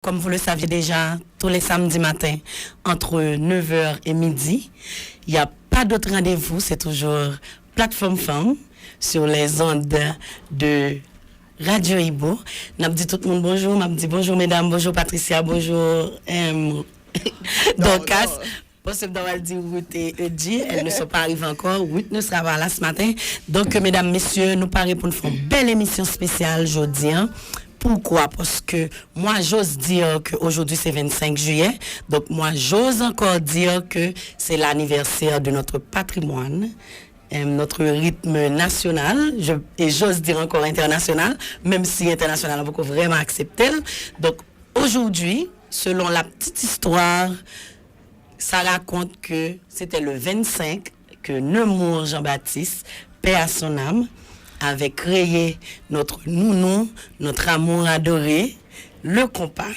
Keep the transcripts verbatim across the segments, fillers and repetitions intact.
Comme vous le saviez déjà, tous les samedis matins, entre neuf heures et midi, il n'y a pas d'autre rendez-vous, c'est toujours Plateforme Femme sur les ondes de Radio Ibo. N ap di tout moun bonjou, m ap di bonjou medam, bonjou Patricia, bonjou em, Dorcas. Posib nan wè l di Ruth et Edgy, elles ne sont pas arrivées encore. Ruth ne sera pas là ce matin. Donc, euh, mesdames, messieurs, nou pare pou n fè yon bèl emisyon espesyal jodi a. Pourquoi? Parce que moi, j'ose dire que aujourd'hui c'est vingt-cinq juillet. Donc, moi, j'ose encore dire que c'est l'anniversaire de notre patrimoine, euh, notre rythme national, je, et j'ose dire encore international, même si international, on peut vraiment accepter. Donc, aujourd'hui, selon la petite histoire, ça raconte que c'était le vingt-cinq que Nemours Jean-Baptiste, paix à son âme, avait créé notre nounou, notre amour adoré, le compas.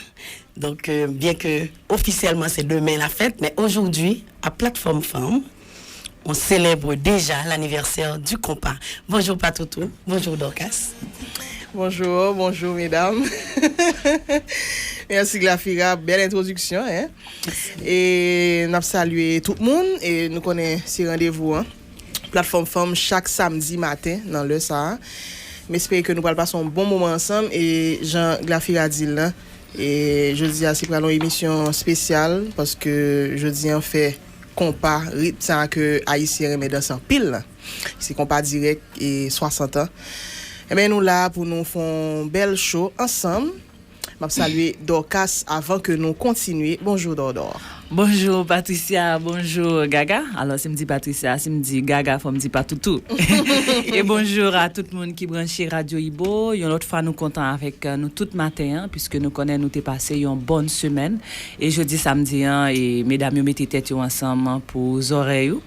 Donc, euh, bien que officiellement c'est demain la fête, mais aujourd'hui, à Plateforme Femme, on célèbre déjà l'anniversaire du compas. Bonjour Patoutou, bonjour Dorcas. Bonjou, bonjou medam. Mèsi Glafira, bèl entwodiksyon, en. E n ap salye tout moun, e nou konnen se randevou an. Platfòm Fanm chak samdi maten nan lè sa a. M espere ke nou pral pase yon bon moman ansanm, e jan Glafira di l lan, e jodi a se pral yon emisyon espesyal, paske jodi an fè konpa, ritm sa a ke Ayisyen renmen danse anpil lan. Se konpa dirèk e swasant an. Enben, nou la pou nou fè yon bèl cho ansanm. M ap salye Dorcas avan ke nou kontinye. Bonjou, Dòdò. Bonjou Patricia, bonjou Gaga. Alò, si m di Patricia, si m di Gaga, fò m di Patoutou. E bonjou a tout moun ki branche Radyo Ibo. Yon lòt fwa, nou kontan avèk nou tout maten an, piske nou konnen nou te pase yon bòn semèn. E jodi samdi an, e medam yo mete tèt yo ansanm pou zòrèy ou,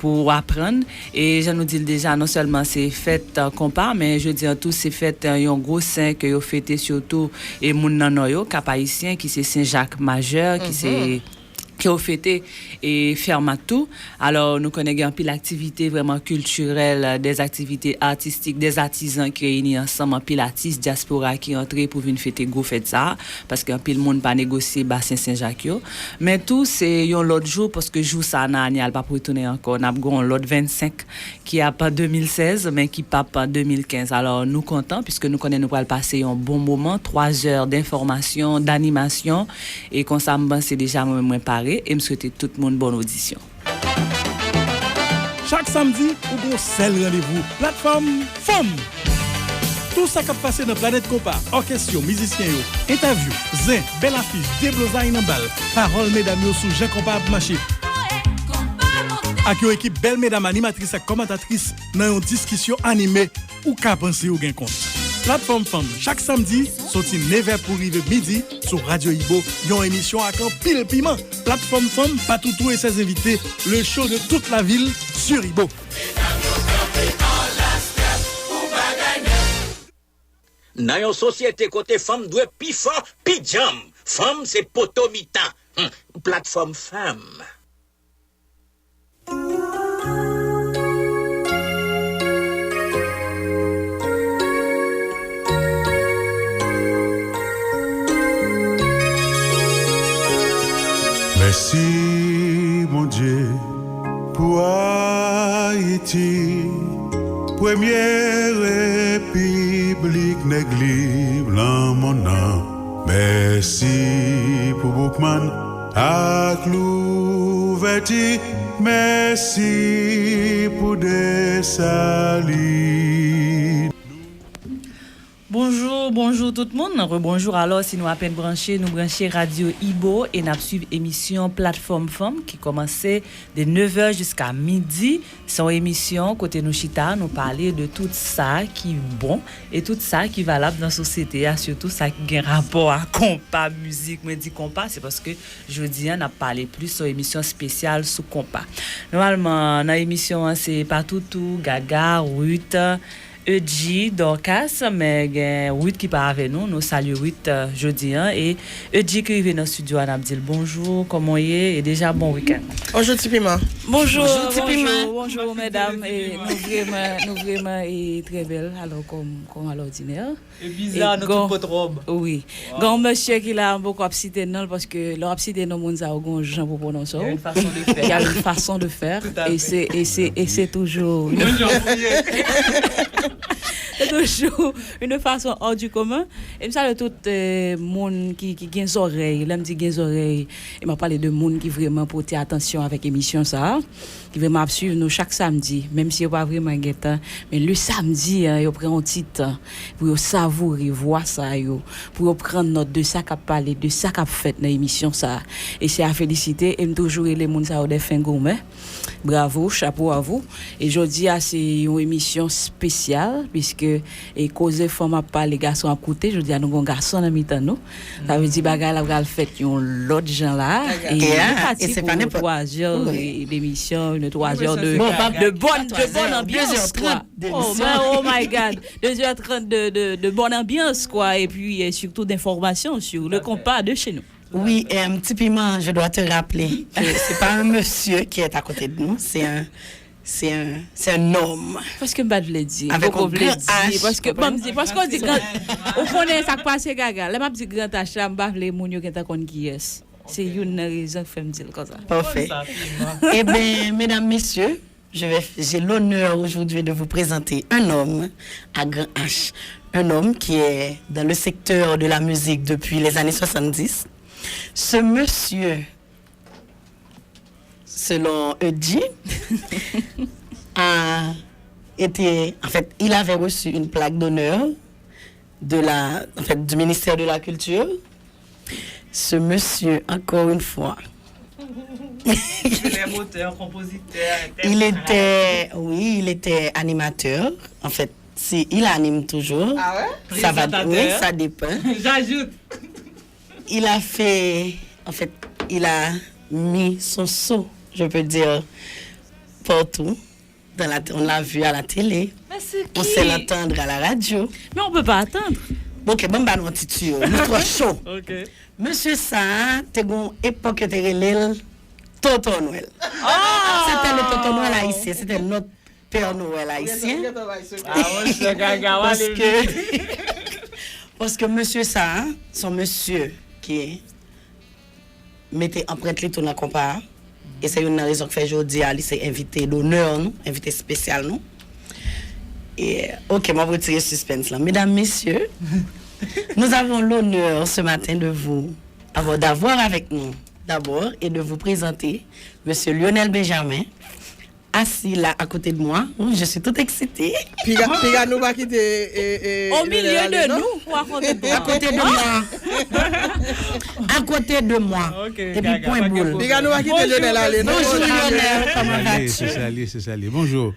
pou w aprann. E jan nou di l deja, non sèlman se fèt konpa, men jodi an tou se fèt yon gwo sen ke yo fete sitou e moun nan Nò yo, Kap Ayisyen, ki se Sen Jak Majè, ki se ke yo fete e Fèmat tou. Alò, nou konnen gen anpil aktivite vrèman kiltirèl, dè aktivite atistik, dè atizan ki reyini ansanm, anpil atis dyaspora ki antre pou vin fete gwo fèt sa a, paske anpil moun pa negosye basen Sen Jak yo. Men tou, se yon lòt jou, paske jou sa a nan ane a, l p ap retounen ankò. N ap gen yon lòt vennsenk ki ap de mil sèz, men ki p ap de mil kenz. Alò, nou kontan, piske nou konnen nou pral pase yon bon moman, twa zè denfòmasyon, danimasyon, e konsa, m panse deja mwen menm mwen pare, e m swete tout moun bòn odisyon. Chak samdi, ou gen yon sèl randevou, Platfòm Fanm! Tou sa k ap pase nan planèt konpa, òkès yo, mizisyen yo, entèvyou, zen, bèl afich, deblozay nan bal, pawòl medam yo sou jan konpa ap mache. Ak yon ekip bèl medam animatris ak kòmantatris nan yon diskisyon anime, ou ka panse ou gen kont. Platfòm Fanm, chak samdi, soti nevè pou rive midi, sou Radyo Ibo, yon emisyon ak anpil piman. Platfòm Fanm, Patoutou e sè envite, le show de toute la ville sur Ibo. Nan yon sosyete kote fanm dwe pi fò, pi djanm, fanm se poto mitan. Hum, Platfòm Fanm. Mèsi, Bondye, pou Ayiti, premye repiblik nèg lib lan monn nan. Mèsi pou Boukman ak Louvèti, mèsi pou Desalin. Bonjou, bonjou tout moun. Rebonjou. Alò, si nou apèn branche, nou branche Radyo Ibo e n ap swiv emisyon Platfòm Fanm ki kòmanse de nevè jiska midi. Se yon emisyon kote nou chita, nou pale de tout sa ki bon e tout sa ki valab nan sosyete a, sitou sa ki gen rapò a konpa, mizik. Mwen di konpa, se paske jodi a n ap pale plis yon emisyon espesyal sou konpa. Nòmalman, nan emisyon an, se Patoutou, Gaga, Ruth, Edji Dorcas, men gen Ruth ki pa avè nou. Nou salye Ruth, euh, jodi an. E Edji ki rive nan estidyo a, n ap di l bonjou, kòman w ye? E deja bon wikenn. Bonjou, Ti Piman. Bonjou, bonjou, bonjou, medam. E nou vrèman, nou vrèman e trè bèl, alò, kòm, kòm alòdinè. E biza, nou tout pot wòb. Wi. Gen yon mesye ki la, m poko ap site non l, paske lè w ap site non moun sa yo, gen yon jan pou pwononse w. Il y a une façon de faire. Il y a une façon de faire. Tout à fait. Et c'est, et c'est, et c'est toujours une, c'est toujours une façon hors du commun. E m salye tout, euh, moun ki, ki gen zòrèy. Lè m di gen zòrèy, e m ap pale de moun ki vrèman pote atansyon avèk emisyon sa a, ki vrèman ap swiv nou chak samdi, menm si yo pa vrèman gen tan, men le samedi, hein, yo pran yon ti tan pou yo savoure vwa sa yo, pou yo pran nòt de sa k ap pale, de sa k ap fèt nan emisyon sa a. E se a felisite, e m toujou rele moun sa yo de fen gomen. Bravo, chapeau à vous. E jodi a, se yon emisyon espesyal, piske e koze fanm ap pale, gason ap koute. Jodi a, nou gon gason nan mitan nou. Sa vle di bagay la pral fèt yon lòt jan la. E nou pati pou twa zè de, d'émission, une twa zè de, de bonne, de bonne ambiance, quoi. Oh, ben, oh my God. Deux heures trente de, de, de bonne ambiance, quoi. Et puis, euh, surtout d'informations sur le compas de chez nous. Oui, euh, Ti Piman, je dois te rappeler que c'est pas un monsieur qui est à côté de nous, c'est un, c'est un, c'est un homme. Paske m pa t vle di, m poko vle di, paske, ban m di, paske w di gran, ou konnen sa k pase, Gaga. Lè m ap di gran H la, m pa vle moun yo gentan konn kiyès. Se youn nan rezon k fè m di l konsa. Parfait. Eh ben, mesdames, messieurs, je vais, j'ai l'honneur aujourd'hui de vous présenter un homme à grand H, un homme qui est dans le secteur de la musique depuis les années soixante-dix. Ce monsieur, selon Edji, a été, en fait, il avait reçu une plaque d'honneur de la, en fait, du ministère de la Culture. Ce monsieur, encore une fois, il est auteur, compositeur, interprète. Il était, oui, il était animateur. En fait, si, il anime toujours. Ah ouais? Ça va, oui, ça dépend. J'ajoute. Il a fait, en fait, il a mis son sceau, je peux dire, partout. Dans la, on l'a vu à la télé. On sait l'entendre à la radio. Mais on peut pas attendre. Bon, ok, bon, ba nou an ti tiyo. Nou twò cho. Ok. Mesye sa a, te gon epòk yo te rele l Tonton Nwèl. C'était le Tonton Nwèl haïtien, c'était notre Père Noël haïtien. Ah, monchè, Gaga, w ale vit. Parce que, parce que mesye sa a, se yon mesye ki mete anprent li tou nan konpa a. E se youn nan rezon k fè jodi a li se envite donè nou, envite espesyal nou. E, ok, m ap retire suspens lan. Mesdames, messieurs, nous avons l'honneur ce matin de vous avoir, d'avoir avec nous d'abord et de vous présenter Monsieur Lionel Benjamin, assis là à côté de moi. Oh, je suis toute excitée. Piga, piga nou pa kite, e, e, Lionel ale, non? Au milieu de nous ou à côté de toi? À côté de moi. À côté de moi. Ok, Gaga, pa gen pwoblèm. Piga nou pa kite Lionel ale, non? Bonjour Lionel, comment vas-tu? C'est ça, c'est ça. Bonjour.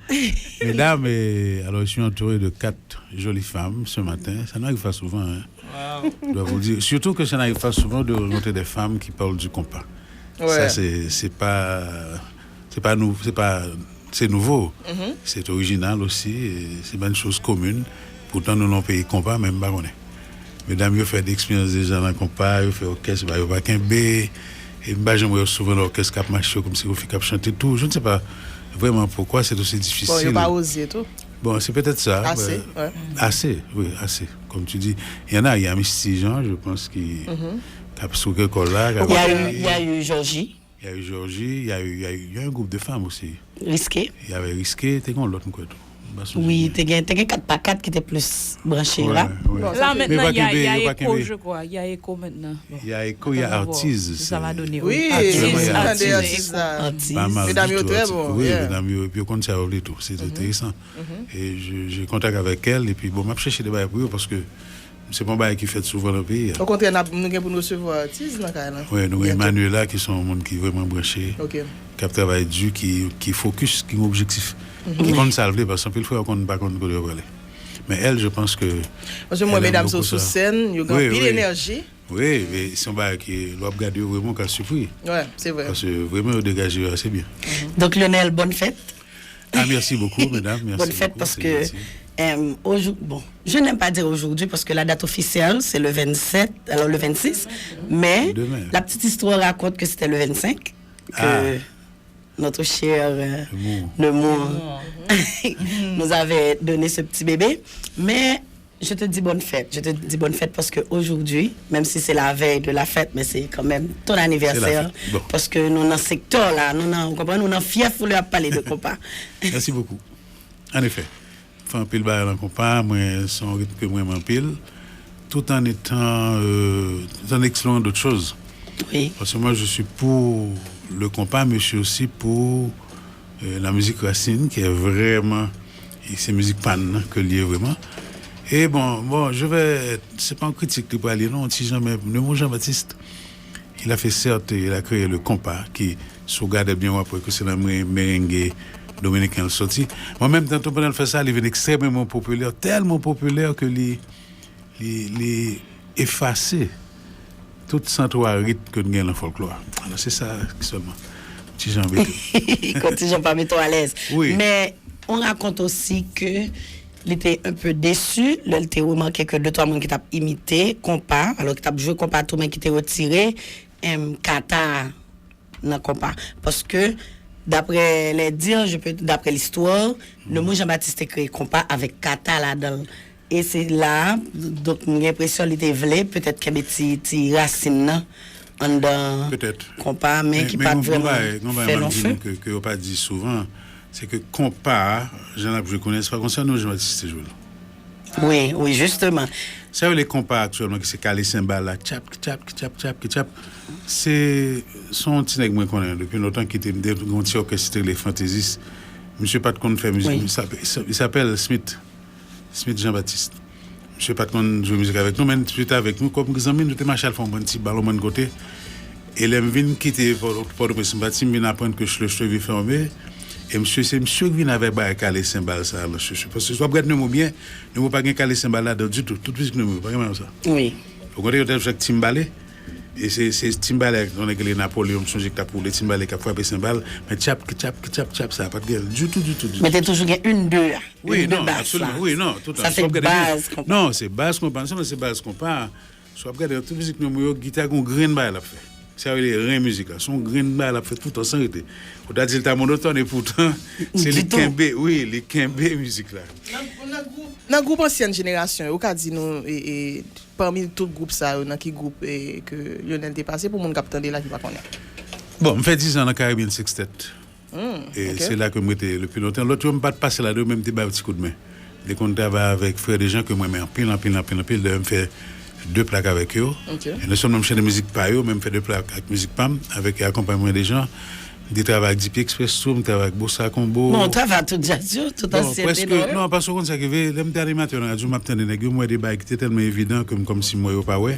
Mesdames, euh, alors je suis entouré de quatre jolies femmes ce matin. Ça n'arrive pas souvent, hein. Wow. Je dois vous le dire. Surtout que ça n'arrive pas souvent de rencontrer des femmes qui parlent du compas. Ouais. Ça, c'est, c'est pas, c'est pas nou-, c'est pas, c'est nouveau. Mhm. C'est original aussi, et c'est pas une chose commune. Pourtant, nou nan yon peyi konpa, men m pa konnen. Medam yo fè de eksperyans deja nan konpa, yo fè òkès, ba yo pa kenbe. E m pa janm wè yo souvan nan òkès k ap mache, kòmsi yo fi k ap chante tou. Je ne sais pas vraiment pourquoi c'est aussi difficile. Bon, yo pa oze tou. Bon, c'est peut-être ça. Assez, ouais. Assez, oui, assez. Comme tu dis, il y en a, il y a Misty Jean, je pense, qui, qui a souké kò la, qui a... Il y a eu, il y a eu Georgie. Il y a eu Georgie, il y a eu, il y a eu, il y a un groupe de femmes aussi. Risqué. Il y avait Risqué, te gen lòt, m kwè tou. M pa sonje. Oui, te gen, te gen kat pa kat ki te plis branche la. Ouais, ouais. Bon, la, maintenant, il y a, il y a Echo, je crois. Il y a Echo maintenant. Bon. Il y a Echo, il y a Artiste. Ça va donner, oui. Oui, Artiste, Artiste. Artiste. Pas mal du tout, Artiste. Medam yo trè bon, oui, yeah. Medam yo, epi yo konn sa yo vle tou. C'est intéressant. Et je, j'ai contact avec elle, epi bon, m ap chèche de bagay pou yo, paske se pa yon bagay ki fèt souvan nan peyi a. Okontrè, n ap, nou gen pou n resevwa Artiste nan kay la. Wi, nou gen Manuela, ki se yon moun ki vrèman branche, ki ap travay di, ki, ki focus, ki gen objektif, ki konn sa l vle, paske anpil fwa yo konn pa konn kote yo prale. Men elle, je pense que... Paske m wè medam yo sou sèn, yo gen anpil enèji. Wi, men se yon bagay ke lè w ap gade yo vrèman, w ka sipri. Wi, se vre. Paske vrèman, yo degaje yo ase byen. Donk, Lionel, bonne fête. Ah, merci beaucoup, mesdames. Merci beaucoup, c'est gentil. Bonne fête, paske Euh, au jour- bon, je n'aime pas dire aujourd'hui parce que la date officielle, c'est le vingt-sept, alors le vingt-six, mais la petite histoire raconte que c'était le vingt-cinq que notre cher euh, Nemours nous avait donné ce petit bébé. Mais je te dis bonne fête. Je te dis bonne fête parce que aujourd'hui, même si c'est la veille de la fête, mais c'est quand même ton anniversaire. Parce que nous, dans ce secteur-là, nous, dans, vous comprenez, nous, dans fief, vous lui parler de compas. Merci beaucoup. An efè, m fè anpil bagay nan konpa, mwen se yon ritm ke mwen renmen anpil, tout en étant, euh, tout en explorant d'autres choses. Oui. Parce que moi, je suis pour le compas, mais je suis aussi pour euh, la musique racine, qui est vraiment, e se mizik pa n nan ke l ye vrèman. E bon, bon, je vais, se pa yon kritik li pral ye non, ti jan, men Nemours Jean Baptiste, il a fait certes, il a créé le compas, ki, si w gade byen, w ap wè ke se nan merengue dominiken l soti. Mwen menm, tanto pandan l fè sa, li vin ekstrèmeman popilè, tèlman popilè ke li, li, li efase tout san twa ritm ke n gen nan fòlklò a. Alò, se sa sèlman. Ti jan bete. Kon ti jan pa mete w alèz. Wi. Men, on raconte aussi que li te un peu déçu lè l te remake ke de twa moun ki t ap imite konpa, alò ki t ap jwe konpa tou, men ki te retire em, kata a nan konpa. Paske, d'après les dires, je peux, d'après l'histoire, Nemours Jean Baptiste te kreye konpa avèk kata ladan l. E se la, donk, m gen enpresyon li te vle, petèt, kenbe ti, ti rasin nan anndan Petèt. Konpa, men ki pa t vrèman fè lon fen. Ke, ke yo pa di souvan, se ke konpa a, jan n ap jwe kounye a, se pa konsa Nemours Jean Baptiste te jwe l. Wi, wi, jisteman. Sa yo rele konpa aktyèlman, ki se kale senbal la, tchap, ki tchap, ki tchap, tchap, ki tchap. Se, se yon ti nèg mwen konnen depi lontan ki te, m te gen yon ti òkès ki te rele Fantaisiste. Misye pa t konn fè mizik. Li s'appelle Smith. Smith Jean Baptiste. Misye pa t konn jwe mizik avèk nou, men misye te avèk nou. Kòm zanmi, nou te mache al fè yon bann ti bal yon bann kote. E lè m vin kite Pò- Pòtoprens, m pati, m vin aprann ke Schlechter vin fèmen. E misye, se misye ki vin avèk bagay kale senbal sa a, Schlechter. Paske si w ap gade Nemours byen, Nemours pa gen kale senbal ladan ditou. Tout mizik Nemours yo pa gen bagay sa. Wi. Okontrè, yo te jwe ak timbale. E se, se timbale ak yon nèg rele Napoleon, m sonje ki t ap woule timbale, k ap frape senbal. Men tchap, ki tchap, ki tchap, tchap, sa pa t gen ditou, ditou, ditou. Men te toujou gen youn, de a. Wi, Youn, de non, bas absoliman, la. wi, non, tout Sa se baz konpa. Non, se baz konpa. Non, se baz konpa. Si w ap gade tout mizik Nemours yo, gita gon grenn bagay l ap fè. Sa yo rele ren mizik la. Se yon grenn bagay l ap fè tout tan san rete. Ou ta di l ta monotòn, e poutan, se li kenbe, wi, li kenbe mizik la. Nan, nan gwoup, nan gwoup ansyen jenerasyon yo, ou ka di nou, e, e, pami tout gwoup sa yo, nan ki gwoup e, ke Lionel te pase, pou moun k ap tande la ki pa konnen? Bon, m fè diz an nan Caribbean Sextet. Hmm, E ok. Se la ke m rete le pi lontan. Lòt yo, m pa t pase ladan yo, men m te ba yo ti kout men. M te konn travay avèk Frè Dejan, ke mwen renmen anpil, anpil, anpil, anpil. Dayè, m fè de plak avèk yo. Ok. E non sèlman m chante mizik pa yo, men m fè de plak ak mizik pa m, avèk akonpayman Dejan. M te travay ak Dipi Express tou, m travay ak Bossa Combo. Bon, ou travay ak tout djaz yo, tout Bon, ansyen prèske, tenò yo. Non, paske w konn sa k rive, lè m te animatè nan radyo, m ap tande nèg yo, m wè de bagay ki te tèlman evidan ke m kòmsi m wè yo pa wè.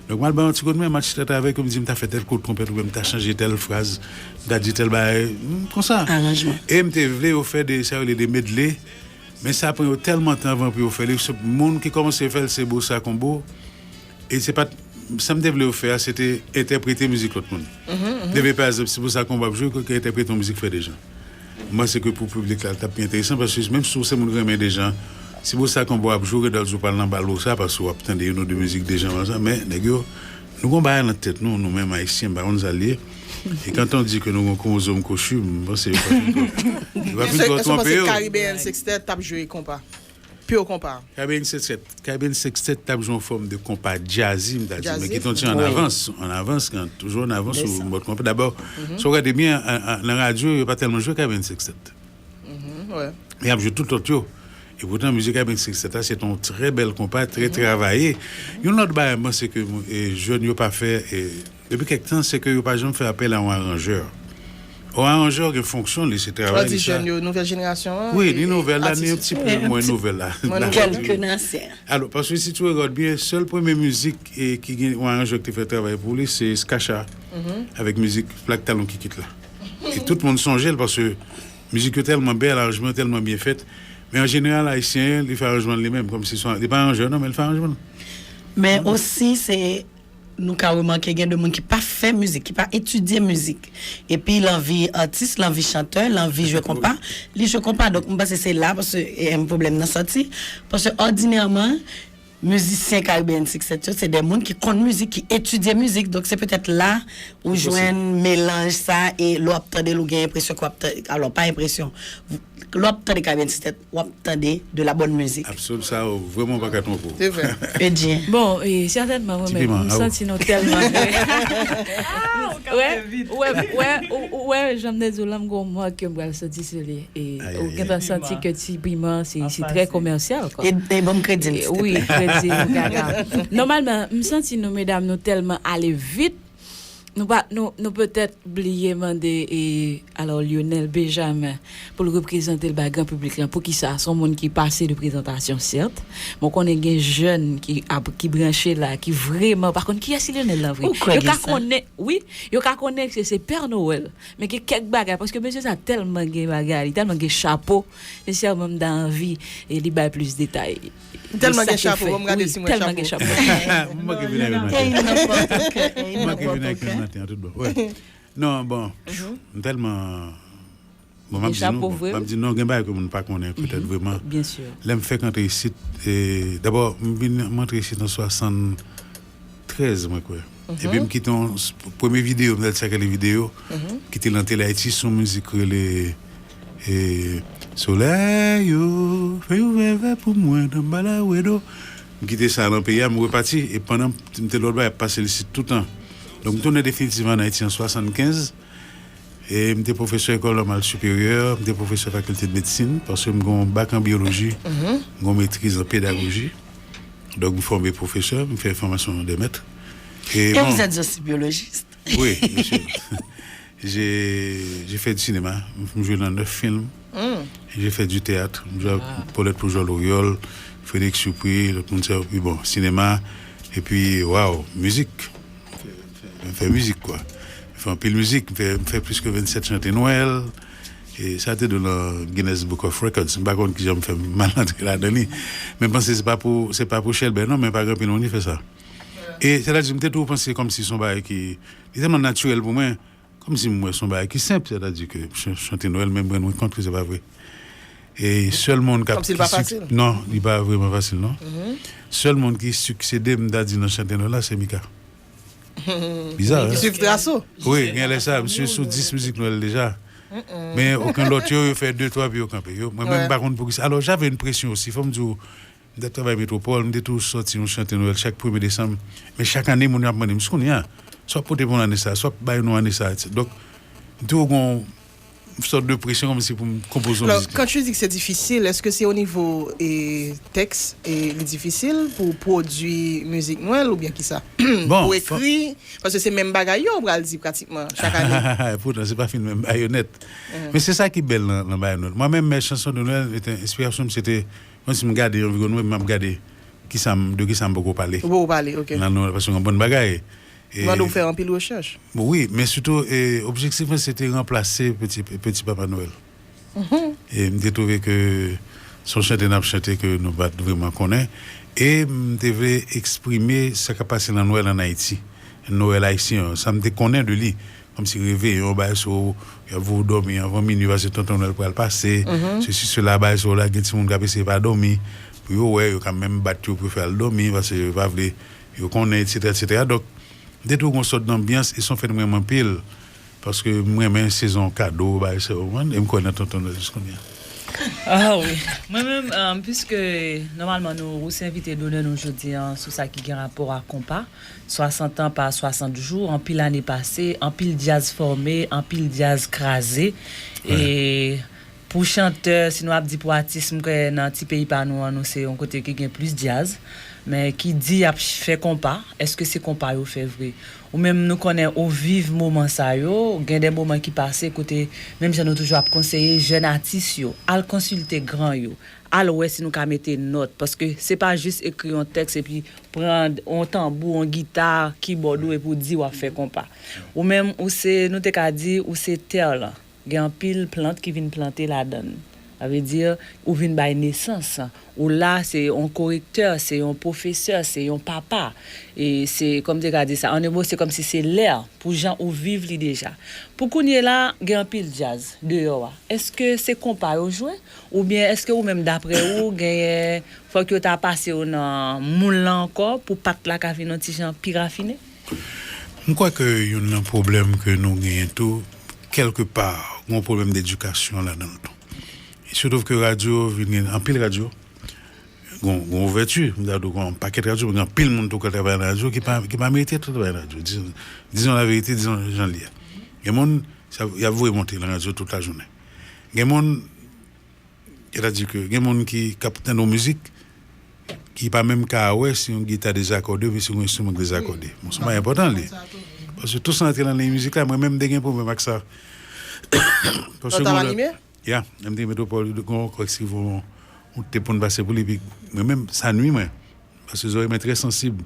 Donk, m al ba yo yon ti kout men, m al chita avèk yo, m di m ta fè tèl kout twonpèt, oubyen m ta chanje tèl fraz, m ta di tèl bagay, m, konsa. Aranjman. E m te vle yo fè de, sa yo rele de medley, men sa pran yo tèlman tan avan pou yo fè li, se moun ki kòmanse fè l, se Bossa Combo, e se pa t, sa m te vle yo fè a, se te entèprete mizik lòt moun. M te vle, pa egzanp, si Bossa Combo ap jwe, yo te entèprete yon mizik Frè Dejan. M panse ke pou piblik la, l t ap pi enteresan, paske menm si w se moun ki renmen Dejan, si Bossa Combo ap jwe, ou gen dwa di w pral nan bal Bossa, paske w ap tande youn ou de mizik Dejan konsa, men nèg yo, nou gon bagay nan tèt nou, nou menm Ayisyen, m pa konn sa l ye. E quand on dit que nou gon kromozòm kochi, m panse yo pa fin twò, yo pa fin twò twonpe yo. Caribbean Sextet t ap jwe konpa. Pure konpa. Caribbean Sextet, Caribbean Sextet t ap jwe yon fòm de konpa jazzy, m ta di, men Jazzy. Ki t yon ti an avans, an avans, kan toujou an avans sou mòd konpa. Dabò, si w gade byen, an- an- nan radyo, yo pa tèlman jwe Caribbean Sextet. Mhm, wè. Y ap jwe tout lòt yo. E poutan, mizik Caribbean Sextet la, se yon trè bèl konpa, trè travaye. Yon lòt bagay, m panse ke e, jèn yo pa fè, e, depi kèk tan, se ke yo pa janm fè apèl a yon aranjè. Yon aranjè gen fonksyon li, se Ou travay di li sa. Jèn yo, nouvèl jenerasyon an? Wi, e, ni nouvèl la, ni atis. yon ti pli mwens nouvèl la. Mwens La nouvèl. Kèlke nan ansyen. Alò, paske si tu regardes byen, sèl premye mizik e, ki gen yon aranjè ki te fè travay pou li, se Skacha, avèk mizik Plak Talon Kikit la. E tout moun sonje l, paske mizik yo tèlman bèl, aranjman yo tèlman byen fèt. Men an jeneral, Ayisyen, li fè aranjman l li menm, kòmsi se yon, li pa aranjè, non, men li fè aranjman l. Men osi, se Nou ka remake gen de moun ki pa fè mizik, ki pa etidye mizik. Epi l anvi atis, l anvi chantè, l anvi jwe konpa, li jwe konpa. Donk, m panse se la, paske e, m pwoblèm nan sòti. Paske òdinèman, mizisyen Caribbean Sextet yo, se de moun ki konn mizik, ki etidye mizik. Donk, se petèt la ou jwenn melanj sa, e lè w ap tande l, ou gen enpresyon ke w ap tande, alò, pa enpresyon. Lè w ap tande Caribbean Sextet, w ap tande de la bonne musique. Absol, sa, ou vrèman pa ka twonpe w. Se vre. Edyen. Bon, e, sètènman, mwen menm, m santi nou tèlman. Wè, wè, wè, ou, ou wè, jan m te di w la, m gon mò ke m pral soti sou li. E ou gentan santi ke ti piman, se, se trè komèsyal, kwa. E, e ban m kredi m, silteplè. Wi, kredi m, gaga. Nòmalman, m santi nou, medam, nou tèlman ale vit. Nou pa, nou, nou petèt bliye mande, e, alò, Lionel Benjamin, pou l reprezante l bay gran piblik lan. Poukisa? Se yon moun ki pase de prezantasyon, sèt. Mwen konnen gen jèn ki ap, ki branche la, ki vrèman pa konn kiyès Lionel lan vre. Ou kwè gen sa? Yo ka konnen, wi, yo ka konnen ke se Pè Nowèl. Men gen kèk bagay, paske mesye sa tèlman gen bagay, li tèlman gen chapo, sensèman, m ta anvi, e, li bay plis detay. Tèlman gen chapo, ban m gade si m wè chapo. Tèlman gen chapo. M manke vin avè maten. M manke vin avè maten, an tout bon. Wi. Non, bon, m tèlman, bon, m ap di nou, bon, m ap di non, gen bagay ke moun pa konnen, petèt vrèman. Lè m fèk antre isit, e, dabò, m vin, m antre isit an swasanntrèz, mwen kwè. Epi m kite yon s-, premye videyo, m t al tcheke li videyo, kite l nan Tele Ayiti, se yon mizik rele, e, Solèy yo, fèy ou vèvè pou mwen, dan bala wedo. M kite sa nan peyi a, m repati, e pandan m te lòt bay, ap pase l isit toutan. Donk, m tounen definitivman an Ayiti an swasannkenz, e m te pwofesè ekòl nòmal siperyè, m te pwofesè fakilte de medsin, paske m gen yon bak an byoloji, m gen yon metriz an pedagoji. Donk, m fòme pwofesè, m fè fòmasyon de mèt. E bon. Et vous êtes aussi biologiste? Oui, bien sûr. J'ai, j'ai fait du cinéma. M jwe nan nèf fim. J'ai fait du théâtre. M jwe ak Paulette Pujol-Oriol, Frédéric Supri, lòt moun sa yo. Epi bon, sinema. Epi, waw, mizik. M fè, m fè, m fè mizik, kwa. M fè anpil mizik. M fè, m fè plis ke vennsèt chante Nwèl. E sa te dwe nan Guinness Book of Records. M pa konn kijan m fè mal antre ladan li. Men m panse se pa pou, se pa pou Chèlbè non, men pa gen anpil moun ki fè sa. E sètadi m te toujou panse kòmsi se yon bagay ki, li tèlman natirèl pou mwen, kòmsi m wè se yon bagay ki senp, sètadi ke ch-, chante Nwèl, men m rann mwen kont ke se pa vre. E sèl moun k ap, kòmsi l pa fasil. Non, li pa vrèman fasil non. Sèl moun ki siksede m, m ta di, nan chante Nwèl la, se Mika. Biza, hein? Ki swiv tras ou. Wi, gen lè sa, misye sou dis mizik Nwèl deja. Men okenn lòt yo, yo fè de, twa, epi yo kanpe. Yo, mwen menm, m pa konn poukisa. Alò, j'avais une pression aussi, fò m di w, m t ap travay Metwopòl, m te toujou sòti yon chante Nwèl chak premye desanm. Men chak ane, moun yo ap mande m, "Siskonnen an, sa w ap pote pou ane sa, sa w ap bay nou ane sa." Donk, m toujou gon yon sòt de presyon kòmsi pou m konpoze yon mizik. Quand tu dis que c'est difficile, est-ce que c'est au niveau, e, tèks, e, li difisil pou pwodui mizik Nwèl oubyen kisa? Bon, pou ekri, paske se menm bagay yo, ou pral di pratikman chak ane. Poutan, se pa fin menm bagay yo nèt. Men se sa ki bèl nan, nan bagay Nwèl. Mwen menm, mes chansons de Noël, enspirasyon m, se te, mwen, si m gade anviwònman m, m ap gade kisa m, de kisa m poko pale. Ou poko pale, ok. Nan Nwèl, paske m konprann bagay. E mande w fè anpil rechèch. Bon, wi, men sitou, e, objektif mwen, se te ranplase Peti, Peti Papa Nwèl. E m te twouve ke se yon chante n ap chante ke nou pa t vrèman konnen. E m te vle eksprime sa k ap pase nan Nwèl ann Ayiti. Nwèl ayisyen an, sa m te konnen de li. Kòmsi reveyon, bagay sa yo, y ap voye w dòmi anvan minui, paske Tonton Nwèl pral pase, sesi, sela, bagay sa yo la, gen timoun k ap eseye pa dòmi, pou yo wè, yo ka menm bat yo pou yo fè al dòmi, paske yo pa vle, yo konnen, etsetera, etsetera. Donk, m te twouve yon sòt danbyans, e se yon fèt m renmen anpil, paske m renmen sezon kado, bagay sa yo, w konprann, e m kwè nan Tonton Nwèl jis kounye a. Ah wi. Mwen menm, um, piske nòmalman nou resevwa envite donè nou jodi a sou sa ki gen rapò a konpa, swasant an pa swasant jou, anpil ane pase, anpil djaz fòme, anpil djaz kraze. E pou chantè, si nou ap di pou atis, m kwè nan ti peyi pa nou an, nou se yon kote ki gen plis djaz. Men ki di y ap fè konpa, èske se konpa yo fè vre? Ou menm nou konnen ou viv moman sa yo, gen de moman ki pase kote, menm jan nou toujou ap konseye jèn atis yo, al konsilte gran yo, al wè si nou ka mete nòt, paske se pa jis ekri yon tèks epi pran yon tanbou, yon gita, kibòd ou epi w di w ap fè konpa. Ou menm, ou se, nou te ka di, ou se tè lan. Gen anpil plant ki vin plante ladan l. Sa vle di, ou vin bay nesans. Ou la, se yon korektè, se yon pwofesè, se yon papa. E se, kòm te ka di sa, an mo, se kòmsi se lè pou jan ou viv li deja. Pou kounye la, gen anpil djaz deyò a. Èske se konpa yo jwe? Oubyen èske ou menm, daprè ou, genyen, fòk yo ta pase w nan moul la ankò pou pat la ka vin yon ti jan pi rafine? M kwè ke youn nan pwoblèm ke nou genyen tou, kèlkepa, gen yon pwoblèm dedikasyon ladan l tou. Sitou ke radyo vin gen anpil radyo, gen gen ouvèti, m ta di w gen yon pakèt radyo, men gen anpil moun tou k ap travay nan radyo ki pa, ki pa merite travay nan radyo. Dizon, dizon laverite, dizon jan l ye a. Gen moun, y ap voye monte nan radyo tout lajounen. Gen moun, sètadi ke gen moun ki k ap tande yon mizik, ki pa menm ka wè si yon gita dezakòde oubyen si yon enstriman k dezakòde. Bon, se yon bagay enpòtan li. Paske tou sa antre nan liy mizik la, mwen menm m te gen pwoblèm ak sa. Paske mwen, ya, lè m te Metwopòl, gen yon kòk ki voye yon, yon tep pou n pase pou li, epi mwen menm, sa nwi mwen. Paske zòrèy mwen trè sansib.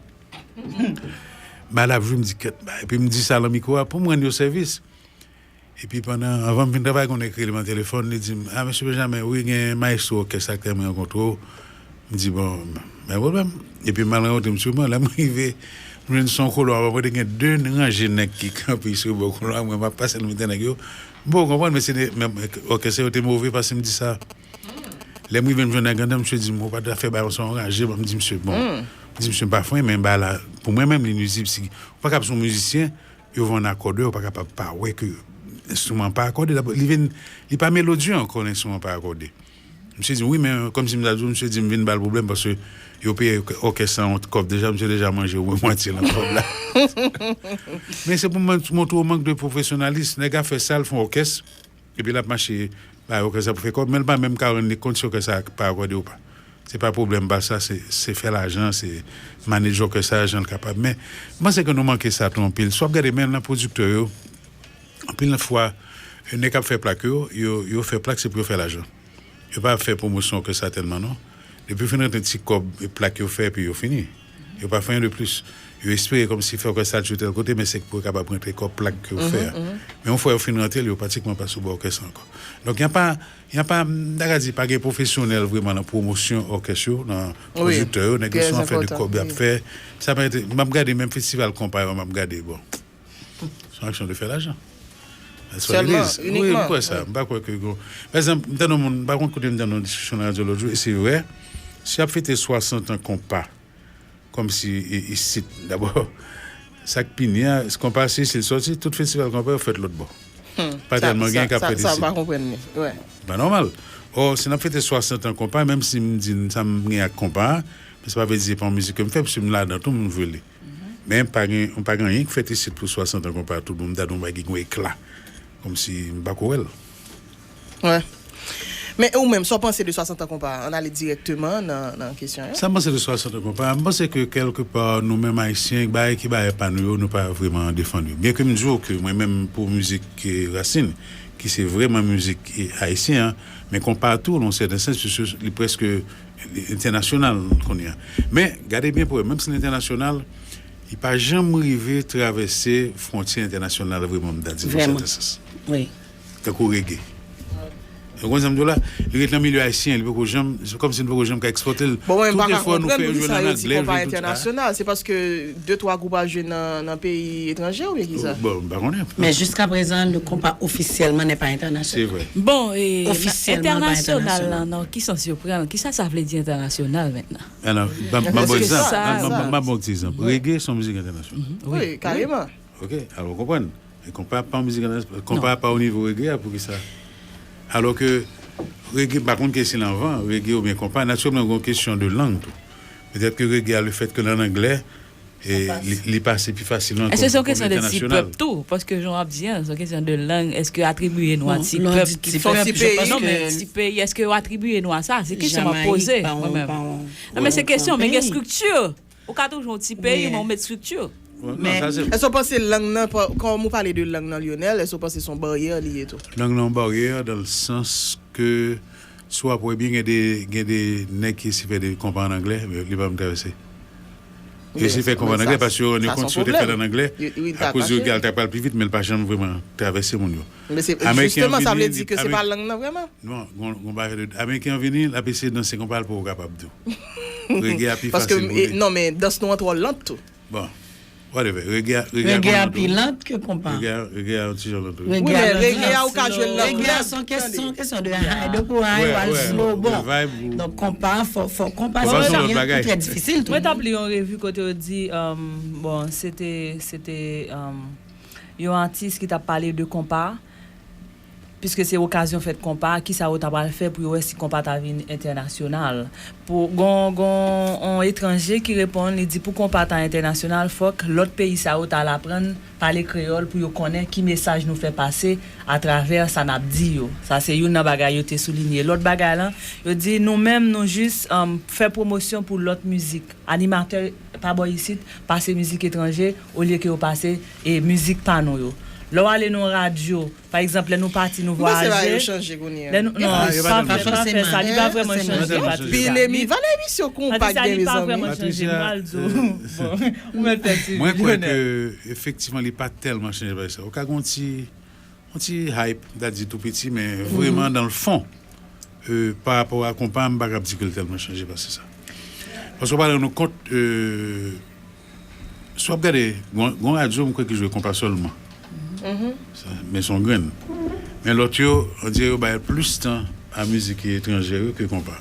Bagay la ap jwe, m di kèt, bagay, epi m di sa nan mikwo a, pou m rann yo sèvis. Epi pandan, anvan m fin travay, gen yon nèg ki rele m nan telefòn, li di m, "A, mesye Benjamin, wi, gen mayestwo òkès la k te renmen rankontre w." M di, "Bon, pa gen pwoblèm." Epi m al rankontre misye, mwen, lè m rive, m jwenn se yon koulwa, mwen te gen de ranje nèg ki kanpe sou bò koulwa, mwen, m ap pase nan mitan nèg yo. M poko konprann, men se de, men òkès yo te move, paske m di sa. Lè m rive, m jwenn nèg anndan, misye di m, "Ou pa ta fè bagay sa, yon ranje." M di misye, "Bon." M di misye, "M pa fè anyen, men bagay la, pou mwen menm, li nwizib. Si, ou pa ka ap se yon mizisyen, yo voye w nan akòde, ou pa kapab pa wè ke enstriman an pa akòde. Li vin, li pa melodye ankò, lè enstriman an pa akòde." Misye di, "Wi, men kòmsi m ta di w," misye di, "m vin ba l pwoblèm paske yo peye òkès la yon kòb deja, misye deja manje omwen mwatye nan kòb la." Men se pou m montre w mank de pwofesyonalis. Nèg la fè sa, l fè yon òkès, epi l ap mache bay òkès la pou fè kòb, men l pa menm ka rann li kont si òkès la pa akòde ou pa. Se pa pwoblèm pa sa, se, se fè lajan, se manedje òkès la jan l kapab. Men, m panse ke nou manke sa tou anpil. Si w ap gade, menm nan pwodiktè yo, anpil fwa, nèg k ap fè plak yo, yo, yo fè plak se pou yo fè lajan. Yo pa fè pwomosyon òkès la tèlman, non. Depi w fin rantre ti kòb, plak yo fè, epi yo fini. Yo pa fè anyen de plis. Yo espere kòmsi fè òkès la jwe tèl kote, men se pou yo kapab rantre kòb plak ke yo fè a. Men yon fwa yo fin rantre l, yo pratikman pa sou bò òkès la ankò. Donk, y a pa, y a pa, m ta ka di, pa gen pwofesyonèl vrèman nan pwomosyon òkès yo, nan pwodiktè yo, nèg yo se yon afè de kòb y ap fè. Sa pa ente-, m ap gade menm festival konpa yo, m ap gade, bon. Se yon aksyon de fè lajan. That's what it is. Wi, m kwè sa. M pa kwè ke gon. Pa egzanp, m tande yon moun, m pa konn kote m tande yon diskisyon nan radyo lòt jou, e se vrè, si y ap fete swasant an konpa, kòmsi i-, isit, dabò, sa k pi nwi a, konpa se isit l sòti, tout festival konpa yo fèt lòt bò. Pa tèlman gen k ap fèt isit. Sa, sa, sa m pa konprann li. Wè. Pa nòmal. Ò, si n ap fete swasant an konpa, menm si m di n sa m gen ak konpa a, men sa pa vle di se pa yon mizik ke m fè, paske m ladan tou, m jwe li. Men pa gen, pa gen anyen k fèt isit pou swasant an konpa, tout bon, m ta di yon bagay ki gen yon ekla. Kòmsi m pa ko wè l. Wè. Men e ou menm, sa w panse de swasant an konpa? Ann ale dirèkteman nan, nan kesyon an. Sa m panse de swasant an konpa? M panse ke kèlkepa, nou menm Ayisyen, bagay ki bagay pa nou yo, nou pa vrèman defann yo. Byenke m di w ke mwen menm, pou mizik, eh, rasin, ki se vrèman mizik, eh, ayisyen an, men konpa tou, nan yon sèten sans, paske li prèske entènasyonal kounye a. Men, gade byen pou wè, menm si l entènasyonal, li pa janm rive travèse fwontyè entènasyonal vrèman, m ta di, nan yon sèten sans. Wi. Tankou rege. Ou konprann sa m di w la? Li ret nan milye ayisyen, li poko janm, se kòmsi nou poko janm ka ekspòte l. Tout efò nou fè yo jwe l an anglè, jwe l tout sa. Se paske de twa gwoup al jwe nan, nan peyi etranje oubyen kisa? Bon, m pa konnen. Mais jusqu'à présent, le compas officiellement n'est pas international. Se vre. Bon, e, entènasyonal la, nan ki sans yo pran l? Kisa sa vle di entènasyonal mentnan? Alò, m ap ba w egzanp. M ap ba w ti egzanp. Reggae se yon mizik entènasyonal. Wi, kareman. Ok, alò, w konprann. E konpa pa yon mizik entènasyonal, konpa pa o nivo reggae a, poukisa? Alò ke reggae, m pa konn ke si l anvan, reggae oubyen konpa, natirèlman, gen yon kesyon de lang tou. Petèt ke reggae a, lefèt ke l an anglè, e li, li pase pi fasilman. Èske se yon kesyon de ti pèp tou? Paske jan w ap di an, se yon kesyon de lang. Èske atribiye nou a ti pèp ki fè, non, men ti peyi, èske yo atribiye nou a sa? Se kesyon m ap poze mwen menm. Non, men se kesyon, men gen estrikti. Ou ka toujou yon ti peyi, men ou met estrikti. Men èske w panse lang nan, kòm ou pale de lang nan, Lionel, èske w panse se yon baryè li ye tou? Lang nan yon baryè dans le sens que, si w ap wè byen, gen de, gen de nèg ki eseye fè de konpa an anglè, men li pa menm travèse. Yo eseye fè konprann anglè paske yo rann yo kont si yo te fè l ann anglè, akoz yo gade l ta pral pi vit, men l pa janm vrèman travèse moun yo. Américain an vini, li, Américain, non, gon, gon bagay de, Américain an vini, l ap eseye danse konpa, l poko kapab tou. Reggae a pi fasil pou li. Non, men dans nou an twò lant tou. Bon, whatever. Reggae a, reggae a pi lant ke konpa. Reggae a, reggae a yon ti jan lant wi. Reggae a lant. Reggae a ou ka jwe l nan klèb. Reggae a se yon kesyon, kesyon de high, de pou high, ou al slow, bon. Donk konpa, fò, fò, konpa se yon bagay ki trè difisil tou. Mwen t ap li yon revi kote yo di, um, bon, se te, se te, um, yon atis ki t ap pale de konpa, piske se okazyon fèt konpa, kisa yo ta pral fè pou yo wè si konpa ta vin entènasyonal. Pou, gon, gon, on etranje ki reponn, li di pou konpa ta entènasyonal, fòk lòt peyi sa yo ta al aprann pale kreyòl pou yo konnen ki mesaj nou fè pase atravè sa n ap di yo. Sa se youn nan bagay yo te soulinye. Lòt bagay lan, yo di nou menm nou jis, um, fè pwomosyon pou lòt mizik. Animatè pa bò isit pase mizik etranje olye ke yo pase e mizik pa nou yo. Lè w ale nan yon radyo, pa egzanp, lè nou pati, nou vwayaje. Lè nou, non, pa fè, pa fè sa, li pa vrèman chanje, Patricia. Pil emi, valè emisyon konpa gen, mezanmi. Patricia, li pa vrèman chanje, m pral di w. Bon, ou mèt fè ti Lionel. Mwen kwè ke efektivman li pa tèlman chanje bagay sa. Ou ka gen yon ti yon ti hype, m ta di tou piti, men vrèman, dans le fond, euh, pa rapò a konpa, m pa kab di ke l tèlman chanje pase sa. Paske w pa rann nou kont, euh, si w ap gade, gon, gon radyo, m kwè ki jwe konpa sèlman. Sa, men se yon grenn. Men lòt yo, on dirè yo bay plis tan a mizik etranjè yo ke konpa.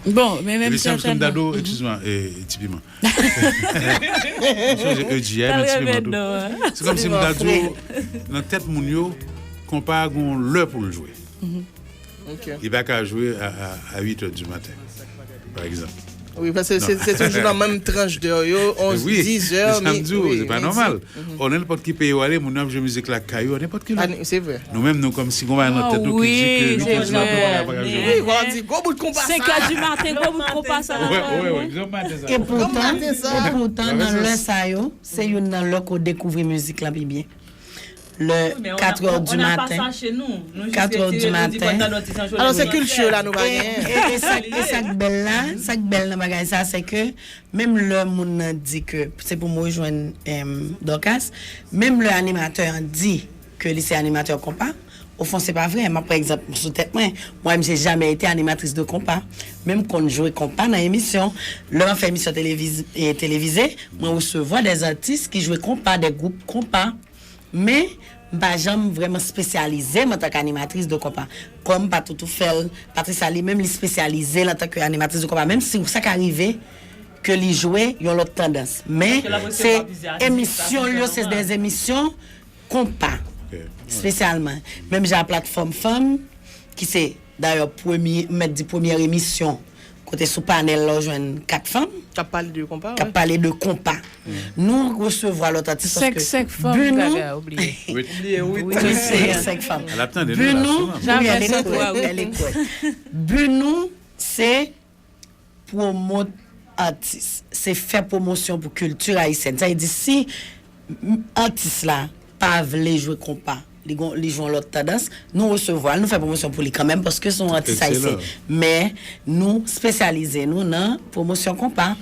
Bon, men menm sètènman. Epi se kòm si m ta di w, excuse-moi, eh, Ti Piman. M sonje E G I, men Ti Piman tou. Se kòm si m ta di w, nan tèt moun yo, konpa a gon lè pou l jwe. Li pa ka jwe a, a, a uit è di maten, pa egzanp. Wi, paske se, se toujou nan menm tranch dè yo, onz, diz è, men sa m di w, se pa nòmal. O, nan nenpòt ki peyi w ale, moun yo ap jwe mizik la kay yo, nenpòt ki lè. Se vre. Nou menm, nou kòmsi gon bagay nan tèt nou ki di ke uit è di maten, pa ka jwe. Wi, w ap di, gwo bout konpa sa. Senk è di maten, gwo bout konpa sa. Wi, wi, wi, gwo maten sa. E poutan, e poutan, nan lè sa yo, se youn nan lè ke w dekouvri mizik la pi byen. Lè kat è di maten, kat è di maten. Alò, se kilti la nou pa genyen. E, e, e sa, e sa k bèl la, sa k bèl nan bagay sa, se ke menm lè moun nan di ke, se pou m rejwenn, em, Dorcas, menm lè animatè an di ke li se animatè konpa, au fond, se pa vre. M ap pran egzanp sou tèt mwen. Moi, j'ai jamais été animatrice de konpa. Men m konn jwe konpa nan emisyon. Lè m ap fè emisyon televiz-, e, televize, mwen resevwa des artistes ki jwe konpa, des groupes konpa. Men, m pa janm vrèman espesyalize m antanke animatris de konpa. Kòm Patoutou fè l, Patricia li menm, li espesyalize l antanke animatris de konpa. Menm si sa ka rive ke li jwe yon lòt tandans. Men, se emisyon l yo, se de emisyon konpa, espesyalman. Menm jan a platfòm fanm, ki se, dayè, premye, m mèt di, premyè emisyon, kote sou panèl la, w jwenn kat fanm. K ap pale de konpa, k ap pale de konpa. Nou resevwa lòt atis paske senk, senk fanm, bi nou, Gaga, oubliye. Oubliye, wi, wi, wi, senk fanm. Bi nou, wi, elle est prête, elle est prête. Bi nou, se pwomot atis. Se fè pwomosyon pou kilti ayisyèn. Sa vle di, si m-, atis la pa vle jwe konpa, li gon, li jwe yon lòt tandans, nou resevwa l, nou fè pwomosyon pou li kanmenm, paske se yon atis ayisyen. Men, nou espesyalize nou nan pwomosyon konpa.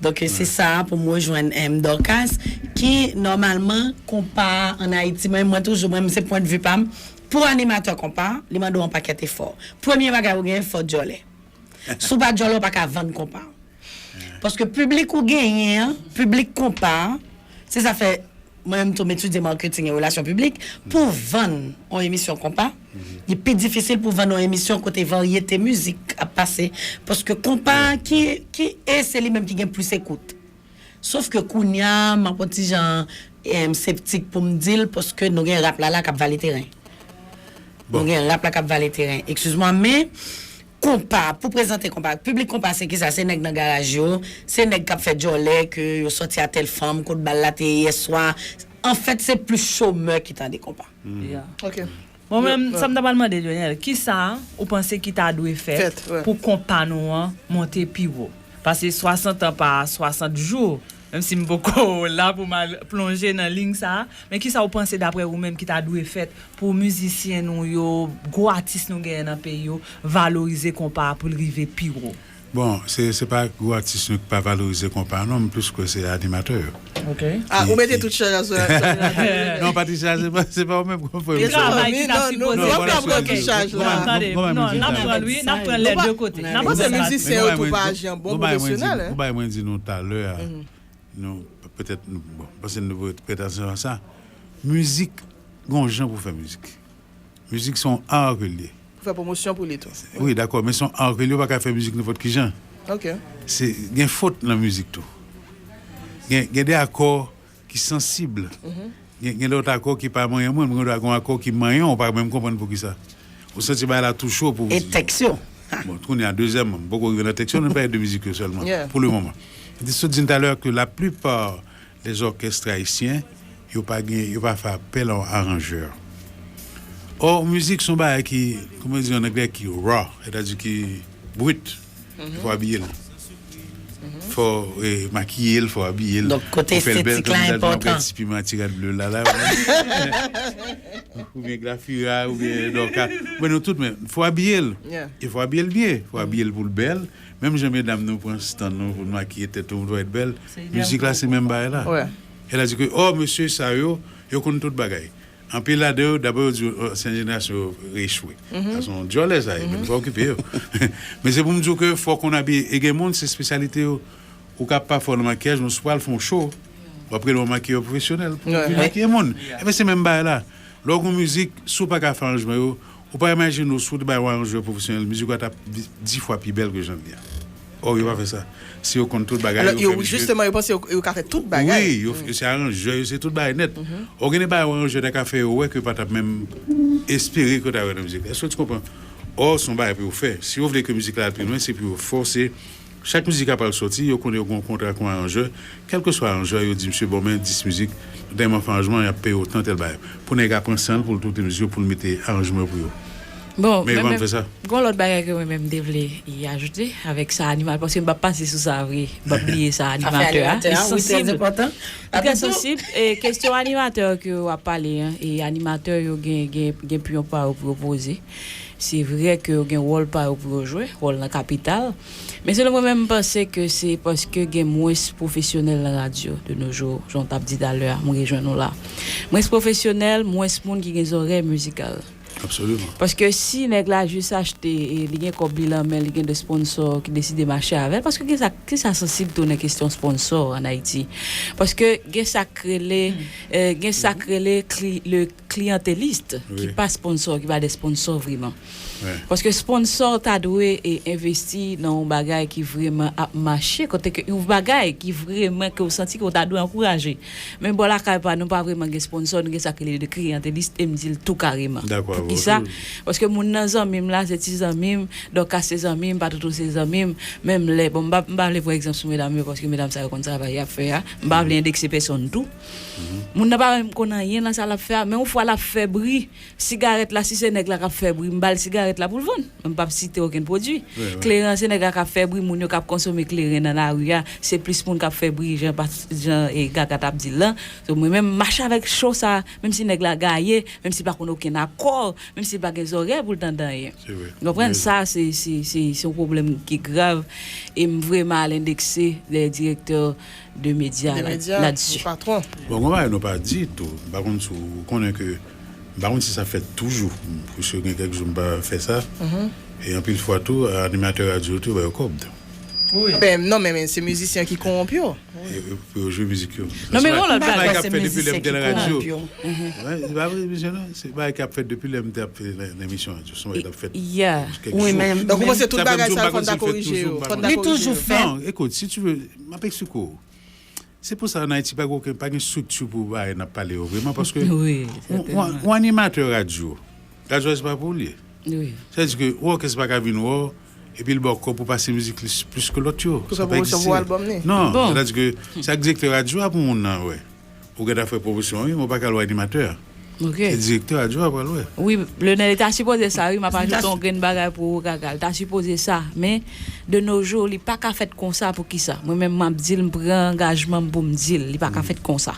Donk, se sa pou mwen jwenn, em, Dorcas, ki, nòmalman, konpa an Ayiti, mwen, mwen toujou, mwen, se pwennvi pa m, pou animatè konpa, li mande w yon pakèt efò. Premye bagay ou genyen, fò w djòlè. Si w pa djòlè, w pa ka vann konpa. Paske piblik ou genyen an, piblik konpa, se sa fè mwen menm tou m etidye marketing e relasyon piblik, pou vann yon emisyon konpa, li pi difisil pou vann yon emisyon kote varyete mizik ap pase. Paske konpa ki, ki, e se li menm ki gen plis ekout. Sof ke kounye a, m ap yon ti jan, em, septik pou m di l, paske nou gen rap la la k ap vale teren. Nou gen rap la k ap vale teren. Excuse-moi, men konpa, pou prezante konpa, piblik konpa se kisa? Se nèg nan garaj yo, se nèg k ap fè djòlè, ke yo sòti a tèl fanm, kot bal la te ye yè swa. Anfèt, se plis chomè ki tande konpa. Ok. Mwen menm, sa m ta pral mande Lionel, kisa ou panse ki ta dwe fèt pou konpa nou an monte pi wo? Paske swasant an pa swasant jou, menm si m poko la pou m al plonje nan liy sa a, men kisa ou panse, daprè ou menm, ki ta dwe fèt pou mizisyen nou yo, gwo atis nou genyen nan peyi yo, valorize konpa a pou l rive pi wo? Bon, se se pa gwo atis nou ki pa valorize konpa non, m plis kwè se animatè yo. Ok. Ah, ou mete tout chaj la sou la. Non, pa ti chaj, se pa se pa ou menm konpa. Li travay ki ta sipoze fè. Tande, non, n ap pran l wi, n ap pran lè de kote. N ap pran lè. Mwen se mizisyen yo tou pa aji an bon pwofesyonèl. Gon bagay mwen di nou talè a. Nou petèt nou bon, panse nou petèt sa. Mizik, gon jan pou fè mizik. Mizik se yon ar ke l ye. Pou fè pwomosyon pou li tou. Wi, dakò, men se yon ar ke l ye, ou pa ka fè mizik nenpòt ki jan. Ok. Se gen fot nan mizik tou. Gen gen de akò ki sansib. Gen gen lòt akò ki pa manyen mwen, gen lòt akò ki manyen, ou pa menm konprann poukisa. Ou santi bagay la touche w pou. E tèks yo. Bon, kounye a dezyèmman, m poko rive nan tèks yo, nou pale de mizik yo sèlman pou le moman. Li sot di n talè ke la plupart des orchestres haïtiens, yo pa gen, yo pa fè apèl a yon aranjè. Or, mizik se yon bagay ki, kòman yo di an anglè, ki raw, sètadi ki brit. Fò abiye l. Fò eh, makiye l, fò abiye l. Donk, kote estetik la enpòtan. Ti piman, ti rad ble la, la. Oubyen glafira, oubyen dòka. Mwen nou tout, men fò abiye l. E fò abiye l byen, fò abiye l pou l bèl. Menm jan medam nou pran stand nou pou n makiye tèt nou, pou nou parèt bèl, mizik la se menm bagay la. Sètadi ke, oh, mesye sa yo, yo konn tout bagay. Anpil ladan yo, dabò yo di, oh, ansyen jenerasyon yo echwe. Sa se yon djòlè sa ye, men nou pa okipe yo. Men se pou m di w ke fò w konn abiye, e gen moun, se espesyalite yo, ou ka pa fò nan makiyaj, men si w pral fè yon cho, w ap rele yon makiyè pwofesyonèl pou vin makiye moun. Ebyen, se menm bagay la. Lè w gen yon mizik, si w pa ka fè aranjman yo, ou pa imajine w si w te bay yon aranjè pwofesyonèl, mizik ou a t ap di, di fwa pi bèl ke jan l ye a. Or, yo pa fè sa. Si yo konn tout bagay, yo fè mizik yo. Jisteman, yo panse yo, yo ka fè tout bagay. Wi, yo, yo se aranjè, yo se tout bagay nèt. Or, gen de bagay yon aranjè ta ka fè yo wè ke yo pa t ap menm espere ke yo ta wè nan mizik la. Èske w konprann? Or, se yon bagay pou yo fè. Si yo vle ke mizik la al pi lwen, se pou yo fòse Chak mizik apre l sòti, yo konnen yo gen yon kontra ak yon aranjè. Kèlkeswa aranjè, yo di, "Mesye, bon, men dis mizik, nou tèlman fè aranjman, y ap peye w tan tèl bagay." Pou nèg la pran san l pou l toute mizik yo, pou l mete aranjman yo pou yo. Bon, men yo pa fè sa. Gon lòt bagay ke mwen menm m te vle y ajoute avèk sa animatè, paske m p ap pase sou sa vre, m p ap bliye sa animatè a. Li sansib. Li trè sansib. E kesyon animatè ke w ap pale an, e animatè yo gen, gen, gen pi yon pa yo pou yo poze. Se vre ke yo gen wòl pa yo pou yo jwe, wòl nan kapital. Men selon mwen menm, m panse ke se paske gen mwens pwofesyonèl nan radyo de nos jours, jan w t ap di talè a, m rejwenn ou la. Mwens pwofesyonèl, mwens moun ki gen zòrèy mizikal. Absoliman. Paske si nèg la jis achte, e li gen kòb li nan men, li gen de sponsò ki deside mache avè l, paske gen sa, gen sa sansib tou nan kesyon sponsò an Ayiti. Paske gen sa k rele, eh, gen sa k rele kli-, le kliyantelis ki pa sponsò, ki pa de sponsò vreman. Paske sponsò ta dwe e envesti nan yon bagay ki vreman ap mache, kote ke yon bagay ki vreman ke w santi ke w ta dwe ankouraje. Men bò lakay pa nou pa vreman gen sponsò, nou gen sa k rele de kliyantelis, e m di l tou kareman. Poukisa? Paske moun nan zanmi m la, se ti zanmi m, Dòkas se zanmi m, Patoutou se zanmi m, menm lè, bon, m pa, m pa vle pran egzanp sou medam yo, paske medam sa yo konn travay y ap fè a, m pa vle endekse pèsonn tou. Moun nan pa menm konn anyen nan sa l ap fè a, men yon fwa l ap fè bri, sigarèt la, si se nèg la k ap fè bri, m ba l sigarèt la pou l vann. M p ap site okenn pwodui. Kleren an, se nèg la k ap fè bri, moun yo k ap konsome kleren nan lari a, se plis moun k ap fè bri, jan pa, jan, e, Gaga t ap di l lan. So, mwen menm, m mache avèk cho sa, menm si nèg la gaye, menm si l pa konn okenn akò, menm si l pa gen zòrèy pou l tande anyen. Ou konprann? Sa, se, se, se, se yon pwoblèm ki grav, e m vreman al endekse lè direktè de medya la, ladsi. Bon, gon bagay nou pa di tou, m pa konn si w konnen ke, m pa konn si sa fèt toujou, piske gen kèk jou m pa fè sa, e anpil fwa tou, animatè radyo tou, ba yo kòb. Ben, non, men, men se mizisyen ki kowonp yo. E, e, pou yo jwe mizik yo. Non, men gon lòt bagay k ap fèt depi lè m te nan radyo. Se pa vre, mizisyen, non. Se bagay k ap fèt depi lè m te ap fè nan, nan emisyon radyo. Se yon bagay k ap fèt kèk jou. Donk, ou panse tout bagay sa yo, fò n ta korije yo. Fò n ta korije yo. Non, ekout, si tu veux, m ap eksplike w. Se pou sa, ann Ayiti, pa gen okenn, pa gen estrikti pou bagay n ap pale yo vreman, paske yon, yon, yon animatè radyo, radyo a se pa pou li. Sètadi ke yon òkès pa ka vin wè w, epi l ba w kòb pou pase mizik li plis ke lòt yo. Pou fè pwomosyon pou albòm li. Non, sètadi ke se ak direktè radyo a pou moun nan wè. Ou gentan fè pwomosyon, wi, men w pa ka al wè animatè a. Se direktè radyo a pral wè. Wi, Lionel, li ta sipoze sa, wi, m ap ajoute yon grenn bagay pou ou, Gaga. Li ta sipoze sa, men De nos jours, li pa ka fèt konsa. Poukisa? Mwen menm, m ap di l, m pran angajman m pou m di l, li pa ka fèt konsa.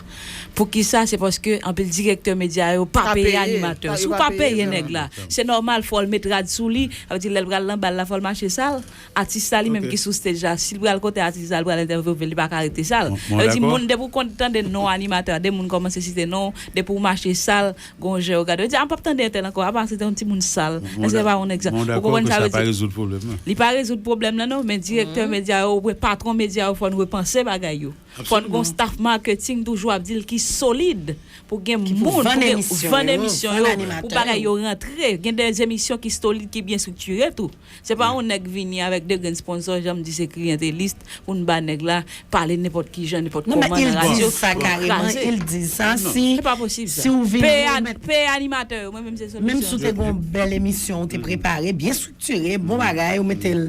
Poukisa? Se paske anpil direktè medya yo pa peye animatè. Si w pa peye nèg la, se nòmal, fò l met rad sou li. Sa vle di, lè l pral nan bal la, fò l mache sal. Atis la, li menm ki sou stage la, si l pral kote atis la, l pral entèvyouve l, li pa ka rete sal. Sa vle di, moun, depi w konn tande non animatè, de moun kòmanse site non, depi w mache sal, gon jan yo gade, yo di, "A, m p ap tande entèl ankò, apa se te yon timoun sal." Èske se pa yon egzanp? Ou konprann sa vle di? Li pa rezoud pwoblèm nan, non, men direktè medya yo, oubyen patwon medya yo, fò n repanse bagay yo. Fò n gon staff marketing toujou ap di l ki solid pou gen moun, pou gen vann emisyon yo, pou bagay yo rantre. Gen de emisyon ki solid, ki byen estriktire tou. Se pa yon nèg vini avèk de grenn sponsor, jan m di se kliyantelis, pou n ba nèg la, pale nenpòt ki jan, nenpòt kòman nan radyo, pou l kraze. Non, se pa posib sa. Peye animatè yo, mwen menm se solisyon. Menm si w te gen yon bèl emisyon, ou te prepare, byen estriktire, bon bagay, ou mete l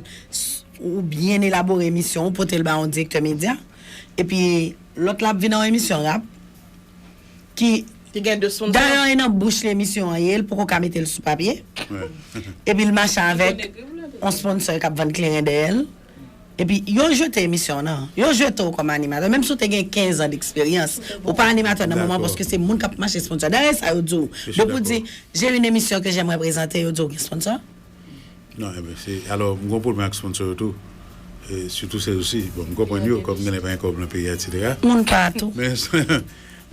ou byen elabore emisyon, ou pote l ba yon direktè medya, epi lòt la ap vin nan yon emisyon rap ki dayè e nan bouch li emisyon an ye, l poko ka mete l sou papye, epi l mache avèk yon sponsor k ap vann kleren dèyè l, epi yo jete emisyon an, yo jete w kòm animatè, menm si w te gen kenz an deksperyans, ou pa animatè nan moman, paske se moun k ap mache sponsor. Dayè sa yo di w, depi w di, "J'ai une émission que j'aimerais présenter", yo di w gen sponsor. Non, enben, se, alò, m gon pwoblèm ak sponsor yo tou. E, sitou sèzosi. Bon, m konprann yo, kòm genlè pa gen kòb nan peyi a, etsetera. Moun pa tou. Men,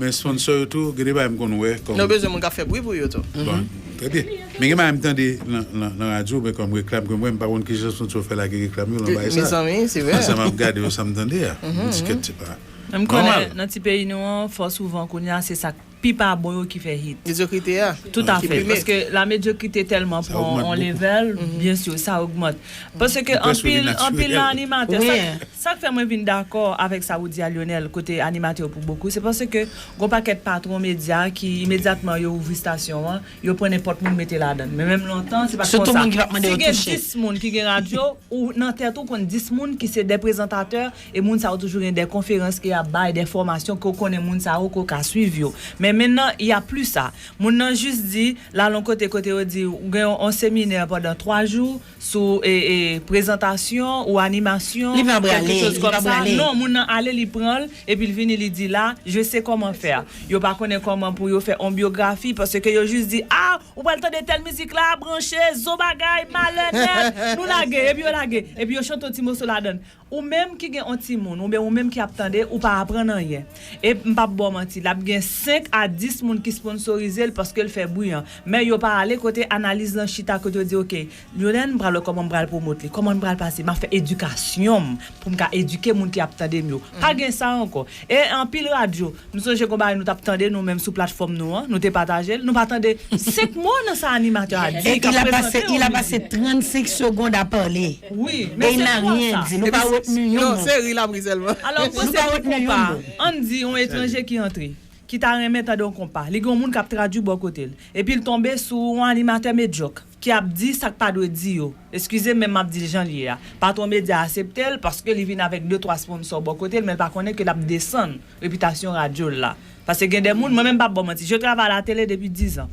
men sponsor yo tou, gen de bagay m konn wè kòm. Nou bezwen moun k ap fè bri pou yo tou. Bon, trè byen. Men gen bagay m tande nan, nan, nan radyo, men kòm reklam ke mwen, m pa konn kijan sponsor fè lage reklam yo nan bagay sa. Mezanmi, se vre. Sa m ap gade yo, sa m tande a. M di kèt, se pa nòmal. M konnen nan ti peyi nou an, fò souvan kounye a, se sa k pi pa bon yo ki fè hit. Medyokrite a. Toutafè. Paske la medyokrite tèlman pran yon level, byen si, sa ogmante. Paske anpil, anpil nan animatè, sa, sa k fè mwen vin dakò avèk sa ou di a Lionel, kote animatè yo pou bokou, se paske gon pakèt patwon medya ki imedyatman yo ouvri estasyon an, yo pran nenpòt moun mete ladan l. Men menm lontan, se pa t konsa. Si gen dis moun ki gen radyo, ou nan tèt ou konn dis moun ki se de prezantatè, e moun sa yo toujou gen de konferans ke y ap bay, de fòmasyon ke w konnen moun sa yo ke w ka swiv yo. Men mentnan, y a plis sa. Moun nan jis di, l al yon kote, kote yo di, ou gen yon, yon seminè pandan twa jou sou, e, e, prezantasyon ou animasyon, kèlkechoz kòm sa. Non, moun nan ale, li pran l, epi l vini, li di la, je sais comment faire. Yo pa konnen kòman pou yo fè yon byografi, paske yo jis di, a, ou pral tande tèl mizik la, branche, zo bagay, malè nèt, nou lage, epi yo lage, epi yo chante yon ti moso ladan l. Ou menm ki gen yon timoun, oubyen ou menm ki ap tande, ou pa aprann anyen. E m p ap ba w manti, l ap gen senk a dis moun ki sponsorize l paske l fè bri an. Men yo pa ale kote analiz lan chita, kote yo di, "Oke, Lionel, m pral wè kòman m pral pwomot li, kòman m pral pase, m ap fè edikasyon m pou m ka edike moun ki ap tande m yo." Pa gen sa ankò. E anpil radyo, m sonje gon bagay nou t ap tande nou menm sou platfòm nou an, nou te pataje l, nou pa tande senk mo nan sa animatè a di, k ap prezante yon mizik. Il a passé trente-cinq secondes à parler. Wi, men se pou sa. Nou pa retni yon mo. Non, se ri l ap ri sèlman. Alò, mwen se pou konpa, ann di yon etranje ki antre, ki ta renmen tande yon konpa. Li gen yon moun k ap tradui bò kote l. Epi l tonbe sou yon animatè medyòk ki ap di sa k pa dwe di yo. Eskize m, men m ap di l jan l ye a. Patwon medya a aksepte l paske li vin avèk de twa sponsò bò kote l, men l pa konnen ke l ap desann repitasyon radyo l la. Paske gen de moun, mwen menm m p ap ba w manti, je travaille à la télé depuis dix ans.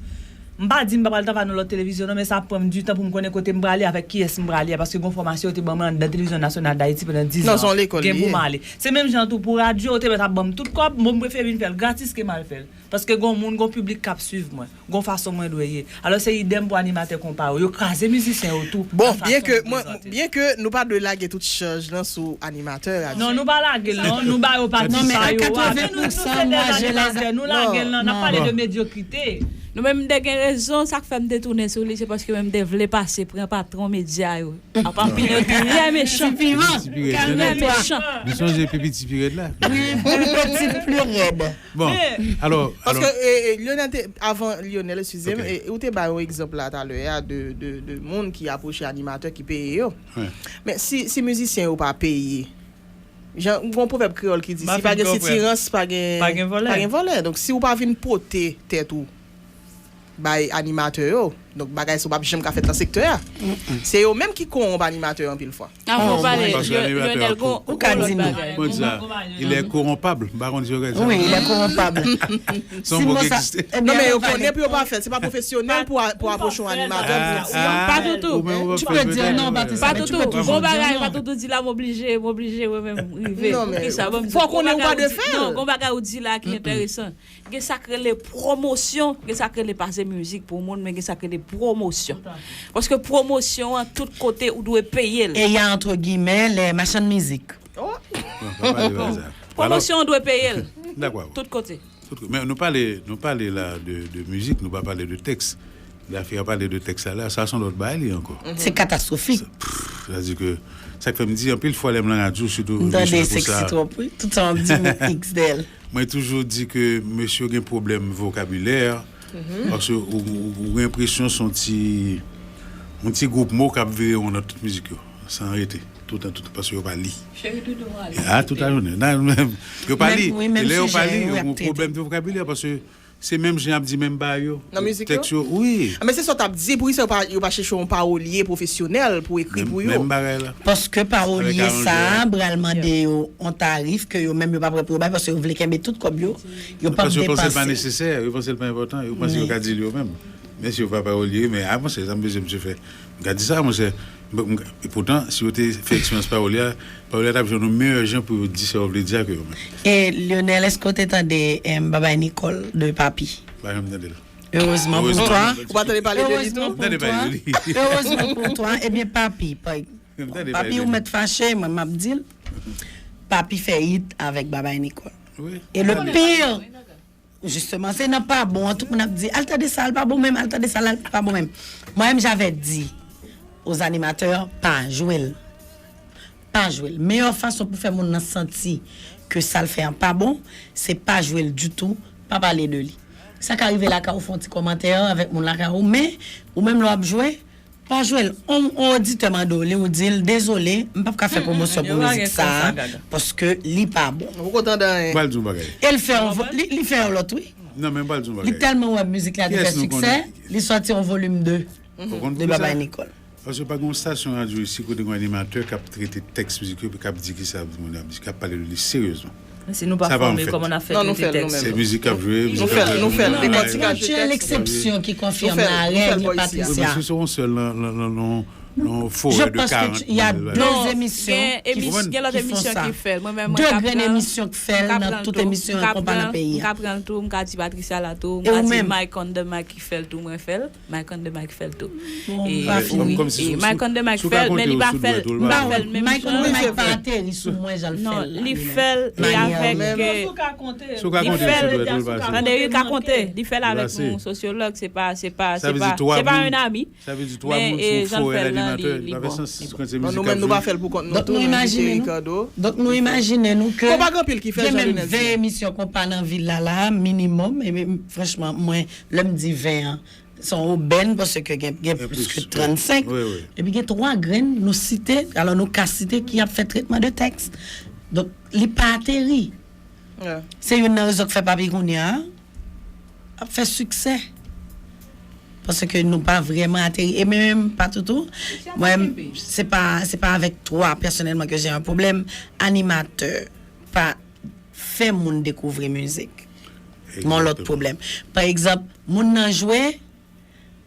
M pa di m p ap al travay nan lòt televizyon non, men sa ap pran m ditan pou m konnen kote m prale, avèk kiyès m prale a, paske gon fòmasyon yo te ban mwen anndan Televizyon Nasyonal Dayiti pandan diz an. Non, se yon lekòl li ye. Gen pou m ale. Se menm jan tou pou radyo, yo te mèt ap ban m tout kòb, bon, m prefere vin fè l gratis ke m al fè l. Paske gon moun, gon piblik k ap swiv mwen, gon fason mwen dwe ye. Alò, se idèm pou animatè konpa yo. Yo kraze mizisyen yo tou. Bon, byen ke mwen, byen ke nou pa dwe lage tout chaj lan sou animatè radyo. Non, nou pa lage l, non. Nou ba yo pati pa yo a. Men nou tou se de animatè, nou lage l, non. N ap pale de medyokrite. Nou menm, m te gen rezon, sa k fè m te tounen sou li, se paske mwen, m te vle pase pran patwon medya yo. Apa, anpil yo trè mechan. Ti piman. Trè mechan. M sonje pi piti pi rèd la. Wi, pi piti pi rèd. Bon, alò, alò. Paske, e, e, Lionel te, avan Lionel, eskize m, e, ou te bay yon egzanp la talè a de, de, de moun ki apwoche animatè ki peye yo. Wi. Men si, si mizisyen yo pa peye, jan, gon pwovèb kreyòl ki di, si pa gen sitirans, pa gen, pa gen vòlè. Donk, si w pa vin pote tèt ou, bay animatè yo. Donk, bagay sa yo p ap janm ka fèt nan sektè a. Se yo menm ki kowonp animatè yo anpil fwa. Avan w pale, Paske animatè a, pou, pou, pou di sa, il est corrompable. M pa konn si yo ka di sa. Wi, il est corrompable. Se yon mo ki egziste. Non, men yo konnen pou yo pa fè l. Se pa pwofesyonèl pou a- pou apwoche yon animatè pou di sa. Pas du tout. Tu peux dire non, Patricia, mais tu peux toujours dire non. Bon bagay, Pas du tout di la, m oblije, m oblije, mwen menm, rive. Poukisa? Fò w konnen ou pa dwe fè l. Non, gon bagay ou di la ki enteresan. Gen sa k rele pwomosyon, gen sa k rele pase mizik pou moun, men gen sa k rele pwomosyon. Paske pwomosyon an, tout kote, ou dwe peye l. Et il y a entre guillemets les marchands de musique. Non, pa pale de sa. Pwomosyon an dwe peye l. Dakò. Tout kote. Men nou pale, nou pale la de, de mizik, nou pa pale de tèks. Lè fi a pale de tèks la, sa se yon lòt bagay li ankò. Se katastwofik. Sa di ke, sa k fè m di, anpil fwa lè m nan radyo, sitou M tande sexy twòp, wi. Tout sa w ap di, m X dèyè l. Mwen toujou di ke mesye yo gen pwoblèm vokabilè, paske ou, ou, ou gen enpresyon se yon ti, yon ti gwoup mo k ap vire won nan tout mizik yo, san rete, toutan, toutan, paske yo pa li. Cheri doudou ale. A, tout la jounen. Nan, yo pa li. E lè yo pa li, yo gen pwoblèm de vokabilè, paske se menm jan y ap di menm bagay yo. Nan mizik yo? Tèks yo, wi. Men se sa w t ap di, poukisa yo pa, yo pa chèche yon pawolye pwofesyonèl pou ekri pou yo? Menm bagay la. Paske pawolye sa a pral mande yo yon tarif ke yo menm yo pa prè pou yo bay, paske yo vle kenbe tout kòb yo, yo p ap depanse. Paske yo panse l pa nesesè, yo panse l pa enpòtan, yo panse yo ka di l yo menm. Mesye yo pa pawolye, men a, monchè, sa m bezwen misye fè. M ka di sa, monchè. Epoutan, si yo te fè eksperyans pawolye a, pawolye a t ap jwenn yon meyè jan pou yo di sa yo vle di a ke yo menm. E Lionel, èske w te tande Bye Bye Nicole de Papi? Pa janm tande l. Erezman pou twa. Ou pa tande pale de li tou? M tande pale de li. Erezman pou twa. Ebyen, Papi, Papi, ou mèt fache, mwen m ap di l. Papi fè hit avèk Bye Bye Nicole. E le pire, Jisteman, se nan pa bon an, tout moun ap di, al tande sa, l pa bon menm, al tande sa, l pa bon menm. Moi-même, j'avais dit aux animateurs, pa jwe l. Pa jwe l. Meyè fason pou fè moun nan santi ke sa l fè an pa bon, se pa jwe l ditou, pa pale de li. Sa ka rive lakay ou fè yon ti kòmantè avèk moun lakay ou, men ou menm lè w ap jwe, Pa jwe l. On, on oditè mande w li, ou di l, dezole, m p ap ka fè pwomosyon pou mizik sa a, paske li pa bon. Ou poko tande anyen. M pral di w yon bagay. E l fè yon, li, li fè yon lòt, wi. Non, men m pral di w yon bagay. Li tèlman wè mizik la te fè siksè, li sòti yon volim de, de Bye Bye Nicole. Paske pa gen yon stasyon radyo isi kote gen yon animatè k ap trete tèks mizik yo, k ap di kisa moun ap di, k ap pale de li seryezman. Si nou pa fòme, kòman n ap fè trete tèks yo? Se mizik k ap jwe, mizik k ap jwe. Nou fè l, nou fè l. Dekòtikaj de tèks. Yon eksepsyon ki konfime la règ, Patricia. Wi, men se yon sèl nan, nan, nan, nan yon forè de karant. Gen, gen lòt emisyon ki fè l. Mwen menm, mwen ka pran l. De grenn emisyon ki fè l nan tout emisyon yo konpa nan peyi a. M ka pran l tou, m ka di Patricia la tou, m ka di Mike on the Mike ki fè l tou, mwen fè l. Mike on the Mike fè l tou. E, e Mike on the Mike fè l, men li pa fè l, li pa fè l menm jan. Mike on the Mike pa ateri sou mwen jan l fè l la. Non, li fè l e avèk, li fè l, tande, li ka konte, li fè l avèk yon sosyològ, se pa, se pa, se pa, se pa yon ami. Men, e, jan l fè l la, li, li bon, li bon. Bon, nou menm nou pa fè l pou kont nou tou, nou envite Ricardo. Donk nou imajine nou ke gen menm ven emisyon konpa nan vil la, la, minimòm, e franchman, mwen, lè m di ven an, se yon obèn paske gen, gen plis ke trannsenk. Epi gen twa grenn nou site, alò nou ka site ki ap fè tretman de tèks. Donk, li pa ateri. Se youn nan rezon k fè Papi kounye a ap fè siksè. Paske nou pa vrèman ateri. E menm, pa toutou, mwen, se pa, se pa avèk twa pèsonèlman ke j'ai un problème. Animatè pa fè moun dekouvri mizik. Mon lòt pwoblèm. Pa egzanp, moun nan jwe,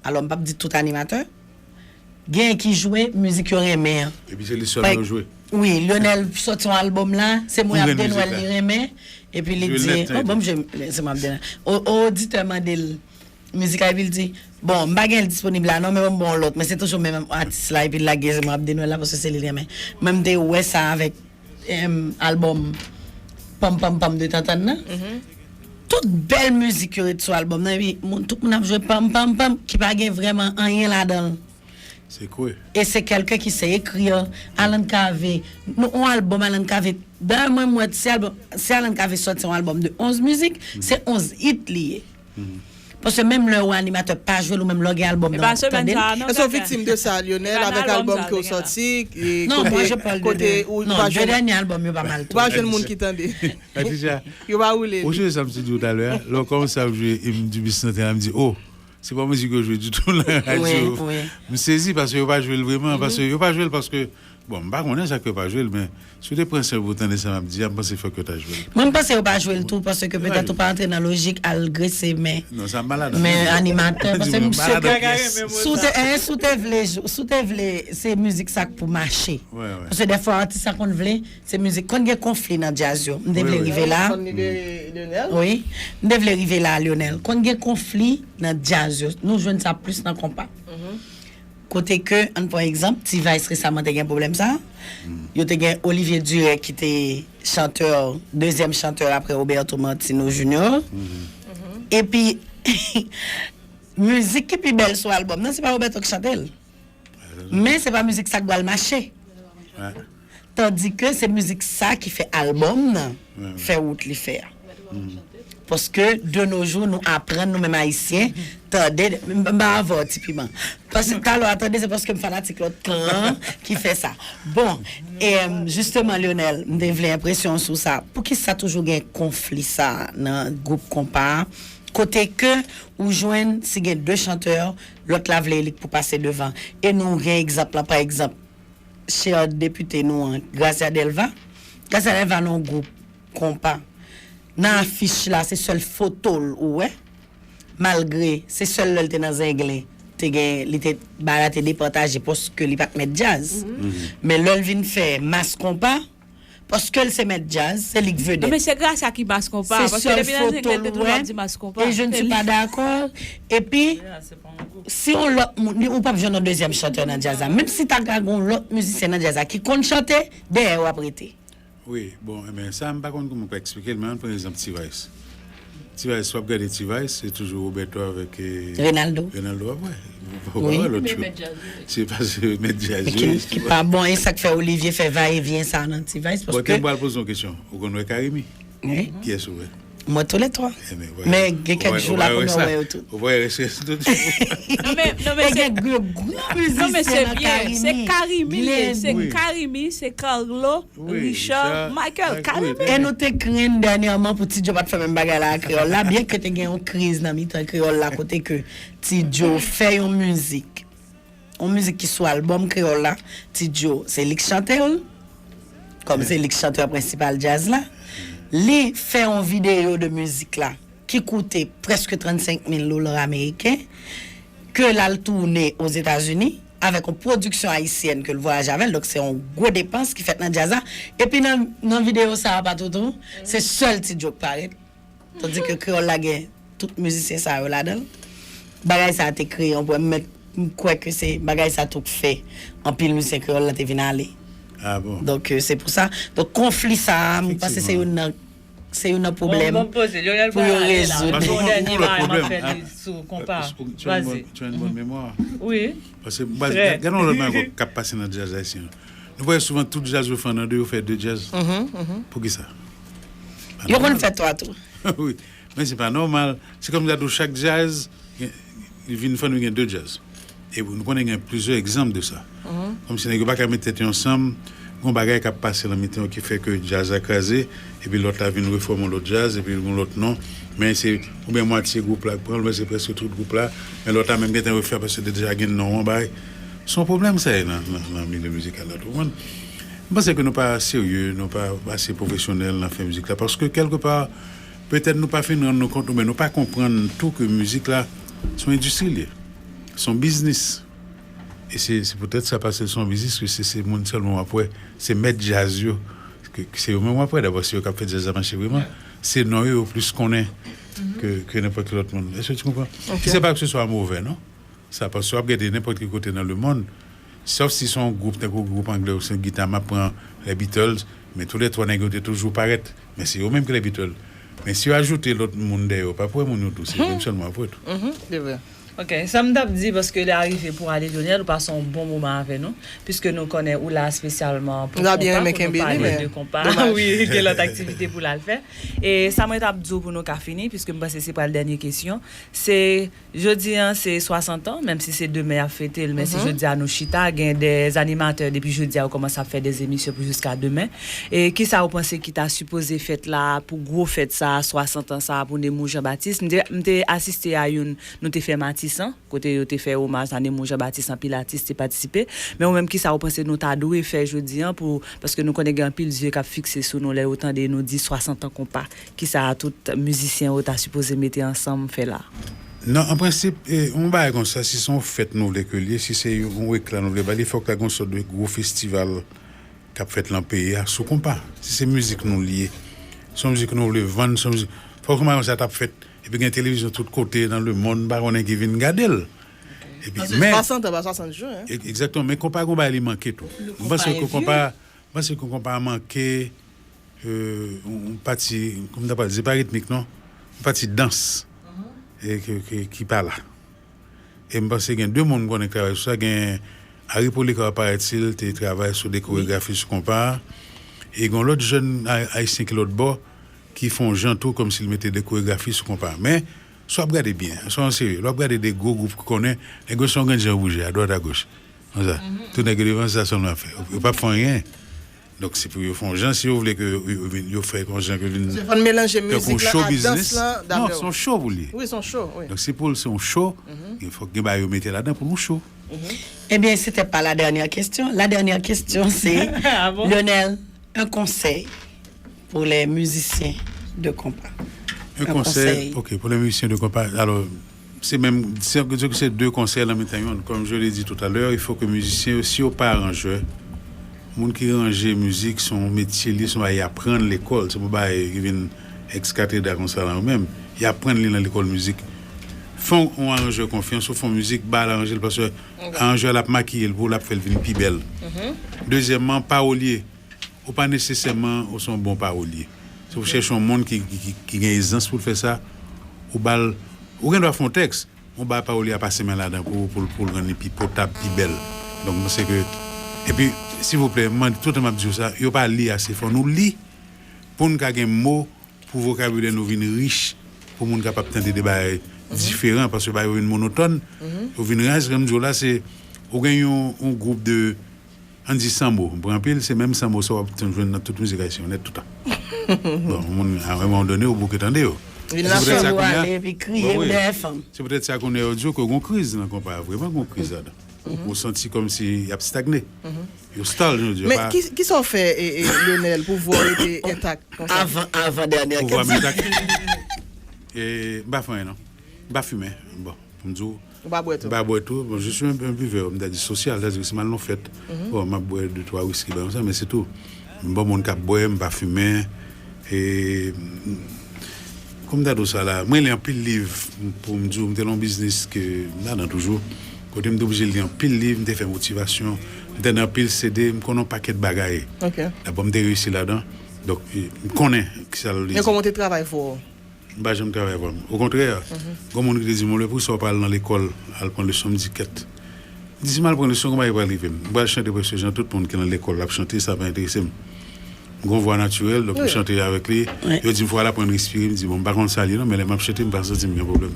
alò m p ap di tout animatè, genyen ki jwe mizik yo renmen an. Epi se li sèlman yo jwe. Wi, Lionel sòti yon albòm la, se mwen ap denwèl li renmen, epi li di, o, ban m jwe, se mwen ap denwèl. O, o, oditè mande l mizik la, epi l di, bon, m pa gen l disponib la non, men ban m ba w yon lòt, men se toujou menm atis la, epi l lage se mwen ap denwèl la, paske se li l renmen. Mwen, m te wè sa avèk em, albòm Pam Pam Pam de Tantann nan. Tout bèl mizik yo ret sou albòm nan, epi moun, tout moun ap jwe pam, pam, pam, ki pa gen vrèman anyen ladan l. Se kwe. E se kèlken ki se ekri an, Alan Cavé. Nou, on albòm Alan Cavé. Dayè, mwen, m wè, si albòm, si Alan Cavé sòti on albòm de onz mizik, se onz hit li ye. Paske menm lè ou animatè pa jwe l, ou menm lè w gen albòm nan w ap tande l. Èske w viktim de sa, Lionel, avèk albòm ke w sòti, kote ou pa jwenn, ou pa jwenn moun ki tande. Yo pa woule li. Ou sonje sa m te di w talè a? Lè w kòmanse ap jwe im di bis nan teren an, m di, o, Se pa mizik yo jwe ditou nan radyo. M sezi paske yo pa jwe l vreman, paske yo pa jwe l paske, bon, m pa konnen sa k fè yo pa jwe l, men si w te pran san pou w tande sa m ap di a, m panse fòk yo ta jwe l. Mwen, m panse yo pa jwe l tou, paske petèt ou pa antre nan lojik al grese men, men animatè, paske misye, si w te, eh, si w te vle, si w te vle, se mizik sa k pou mache. Paske dèfwa, atis sa konn vle, se mizik. Konn gen konfli nan djaz yo. M te vle rive la. Wi. M te vle rive la, Lionel. Konn gen konfli nan djaz yo. Nou jwenn sa plis nan konpa. Kote ke, ann pran egzanp, T-Vice resaman te gen pwoblèm sa. Yo te gen Olivier Duré ki te chantè, dezyèm chantè apre Roberto Martino Junior. Epi, mizik ki pi bèl sou albòm nan, se pa Roberto ki chante l. Men se pa mizik sa k pral mache. Tandike se mizik sa ki fè albòm nan fè wout li fè a. Paske de nos jours, nou aprann, nou menm Ayisyen, tande, m pa avè w, Ti Piman. Paske talè a tande, se paske m fanatik lòt kan an ki fè sa. Bon, e, jisteman, Lionel, m te vle enpresyon w sou sa. Poukisa toujou gen konfli sa nan gwoup konpa a? Kote ke ou jwenn, si gen de chantè, lòt la vle li k pou pase devan. E nou gen egzanp lan, pa egzanp, chè depite nou an, Gracia Delva. Gracia Delva nan yon gwoup konpa. Nan afich la, se sèl foto l ou wè. Malgre se sèl lè l te nan Zenglen, te gen, li te, bagay la te departaje paske li pa t mèt djaz. Men lè l vin fè Mas Konpa, paske l se mèt djaz, se li k vedèt. Non, men se Gracia ki Mas Konpa, paske depi nan Zenglen, l te toujou ap di Mas Konpa. Et je ne suis pas d'accord. Epi, si yon lòt moun, ou p ap jwenn yon dezyèm chantè nan djaz la. Menm si ta ka gen yon lòt mizisyen nan djaz la ki konn chante, dèyè w ap rete. Wi, bon, enben, sa, m pa konn kòman pou eksplike l, men ann pran egzanp T-Vice. T-Vice, w ap gade T-Vice, se toujou Roberto avèk, eh, Renaldo. Renaldo, w ap wè. Ou pa wè lòt yo. Se pa se mèt djaz yo. Ki pa bon, e sa k fè Olivier fè va e vyen sa nan T-Vice, paske. Bon, m pral poze yon kesyon. Ou konn wè Carimi? Kiyès ou wè? Mwen, tou lè twa. Men gen kèk jou la pou nou wè yo tout. Ou wè, rès tout. Non, men, non, men se, gen gwo, gwo mizisyen nan Carimi. Se Carimi li ye, se Carimi, se Carlo, Richard, Michael, Carimi. E nou te krenn dènyèman pou Ti Djo pa t fè menm bagay la ak kreyòl la, byen ke te gen yon kriz nan mitan kreyòl la, kote ke Ti Djo fè yon mizik. Yon mizik ki sou albòm kreyòl la, Ti Djo, se li k chante l, kòm se li k chantè prensipal djaz la. Li fè yon videyo de mizik la ki koute prèske trannsenk mil dola ameriken, ke l al tounen Ozetazini avèk yon pwodiksyon ayisyèn ke l vwayaje avè l, donk se yon gwo depans ki fèt nan djaz la. Epi nan, nan videyo sa a, Patoutou, se sèl Ti Djo k parèt. Tandike kreyòl la gen tout mizisyen sa yo ladan l. Bagay sa a te kreye yon pwoblèm, men m kwè ke se bagay sa tou k fè anpil mizisyen kreyòl la te vin ale. Ah bon? Donk, euh, se pou sa. Donk, konfli sa a, m panse se youn nan, se youn nan pwoblèm pou yo rezoud. Paske yon lòt pwoblèm, sou konpa. Tu as une bonne, tu as une bonne mémoire. Wi. Paske, gade yon lòt bagay k ap pase nan djaz ayisyen an. Nou wè souvan tout djaz yo fè an de, yo fè de djaz. Poukisa? Yo konn fè twa tou. Wi. Men se pa nòmal. Se kòm si chak djaz, li vin fè nou gen de djaz. E nou konnen gen plizyè egzanp de sa. Kòm si nèg yo pa ka met tèt yo ansanm, gon bagay k ap pase nan mitan yo ki fè ke djaz la kraze, epi lòt la vin refòme yon lòt djaz, epi yon lòt non. Men se, oubyen mwatye gwoup la k pran l, oubyen se prèske tout gwoup la. Men lòt la menm gentan refè paske deja gen non an bay. Se yon pwoblèm sa ye nan, nan, nan milye mizikal la, ou konprann? M panse ke nou pa serye, nou pa ase pwofesyonèl nan fè mizik la, paske kèlkepa, petèt nou pa fin rann nou kont, oubyen nou pa konprann tou ke mizik la, se yon endistri l ye. Se yon biznis. E se, se poutèt sa, paske se yon biznis, ke se, se moun sèlman w ap wè, se mèt djaz yo, ke, ke se yo menm w ap wè, dabò, se yo k ap fè djaz la mache vreman. Se non yo yo plis konnen ke, ke nenpòt ki lòt moun. Èske w konprann? Se pa ke se swa movè, non. Sa, paske w ap gade nenpòt ki kote nan lemonn, sòf si se yon gwoup, tankou gwoup anglè, ou se yon gita, m ap pran les Beatles, men tou lè twa nèg yo te toujou parèt. Men se yo menm ki les Beatles. Men si yo ajoute lòt moun dèyè yo, w ap wè moun yo tou, se yo menm sèlman w ap wè tou. Se vre. Ok, sa m t ap di, paske lè a rive pou ale, Lionel, ou pase yon bon moman avè nou, piske nou konnen ou la espesyalman pou konpa, pou nou pale de konpa. Wi, gen lòt aktivite pou l al fè. E sa mwen t ap di w pou nou ka fini, piske m panse se pral dènye kesyon, se Jodi an se swasant an, menm si se demen y ap fete l, men si jodi a nou chita, gen de animatè depi jodi a yo kòmanse ap fè de emisyon pou jiska demen. E kisa ou panse ki ta sipoze fèt la pou gwo fèt sa a, swasant an sa a pou Nemou Jean Baptiste? M te, m te asiste a youn, nou te fè Matisan, kote yo te fè omaj a Nemou Jean Baptiste, anpil atis te patisipe. Men ou menm, kisa ou panse nou ta dwe fè jodi an pou, paske nou konnen gen anpil zye k ap fikse sou nou lè yo tande nou di swasant an konpa. Kisa tout mizisyen yo ta sipoze mete ansanm fè la? Non, an prensip, e, yon bagay konsa, si se yon fèt nou vle ke l ye, si se yon ekla nou vle ba li, fòk ta gen yon sòt de gwo festival k ap fèt lan peyi a sou konpa. Si se mizik nou l ye, se yon mizik nou vle vann, se yon mizik, fòk yon bagay konsa t ap fèt. Epi gen televizyon tout kote nan lemonn, m pa konnen ki vin gade l. Epi, men, swasant an pa swasant jou, hein? E-, egzakteman, men konpa gon bagay li manke tou. M panse ke konpa, m panse ke konpa manke, euh, yon, yon pati, kòman ta pral di, se pa ritmik non, yon pati dans, e ke, ke, ki pa la. E m panse gen de moun m konnen k travay sou sa, gen Harry Polycarpe, parèt-il, te travay sou de koregrafi sou konpa a, e gen yon lòt jèn ay-, ayisyen ki lòt bò, ki fè yon jan tou, kòmsi l mete de koregrafi sou konpa a. Men, si w ap gade byen, soyons sérieux, lè w ap gade de gwo gwoup ki konnen, nèg yo se yon grenn jan bouje, adwat agoch. Konsa. Tout nèg yo devan, se sa sèlman y ap fè. Yo p ap fè anyen. Donk, se pou yo fè yon jan, si yo vle ke yo, yo vin, yo fè yon jan ke vin. Se fè n melanje mizik la ak dans lan, non, se yon show pou l ye. Wi, se yon show, wi. Donk, se pou l se yon show, il fòk gen bagay yo mete ladan pou l yon show. Ebyen, se te pa la dènyè kesyon. La dènyè kesyon, se, Lionel, un conseil pour les musiciens de compas. Un conseil, ok, pour les musiciens de compas. Alors, c'est même, c'est, c'est deux conseils en même temps. Comme je l'ai dit tout à l'heure, il faut que musiciens, si yo pa aranjè, moun ki ranje mizik, se yon metye li, se yon bagay y aprann lekòl. Se pa bagay ki vin ex cathedra konsa la, menm. Y aprann li nan lekòl mizik. Fè yon aranjè konfyans, ou fè yon mizik, ba l aranje l, paske aranjè l ap makiye l pou l, ap fè l vin pi bèl. Dezyèmman, pawolye. Ou pa nesesèman ou se yon bon pawolye. Se pou chèche yon moun ki, ki, ki, ki gen ezans pou l fè sa. Ou ba l, ou gen dwa fè yon tèks, ou ba pawolye a pase men ladan pou, pou, pou l rann li pi potab, pi bèl. Donk, mwen se ke, epi, silvouplè, mwen, tout tan m ap di w sa, yo pa li ase. Fò nou li pou n ka gen mo, pou vokabilè nou vin rich, pou moun kapab tande de bagay diferan, paske bagay yo vin monotòn, yo vin raz. Jan m di w la, se, ou gen yon, yon gwoup de, ann di san mo, m pran anpil, se menm san mo sa w ap jwenn nan tout mizik ayisyen yo nèt toutan. Bon, moun, a yon moman done, ou bouke tande yo. Vin se poutèt sa kounye a, ale, epi kriye, wi, wi, dèyè fanm. Se poutèt sa kounye a yo di w ke gon kriz nan konpa a, vrèman gon kriz ladan. Ou, ou santi kòmsi y ap stagne. Yo stall, jan yo di yo. Men pa ki, kisa w fè, e, e, Lionel, pou vwa w rete entak konsa? Avan, avan dènyè kesyon. Pou vwa m entak. E, m pa fè anyen, non. M pa fimen. Bon, pou m di w. Ou pa bwè tou? M pa bwè tou. Bon, je suis un, un buveur, m ta di sosyal, sètadi si m al nan fèt, bon, m ap bwè de twa wiski, bagay konsa, men se tou. M bon moun k ap bwè, m pa fimen. E, kòman m ta di w sa la, mwen li anpil liv pou m di w, m te nan yon biznis ke m ladan toujou, kote m te oblije li anpil liv, m te fè motivasyon, m tande anpil C D, m konnen yon pakèt bagay. Ok. Dabò, m te reyisi ladan. Donk, e, m konnen kisa l vle di. Men kòman w te travay vwa w? M pa janm travay vwa m. Okontrè, gen moun ki te di m, "Leprisa, w pral nan lekòl, al pran leson." M di, "Kèt." M di, "Si m al pran leson, kòman e pral rive m? M pral chante prèske jan tout moun ki nan lekòl ap chante, sa pa enterese m." M gon vwa natirèl, donk m chante avèk li. Yo di m, "Fò w al aprann respire." M di, "Bon, m pa konn sa l ye non, men lè m ap chante, m pa santi m gen pwoblèm."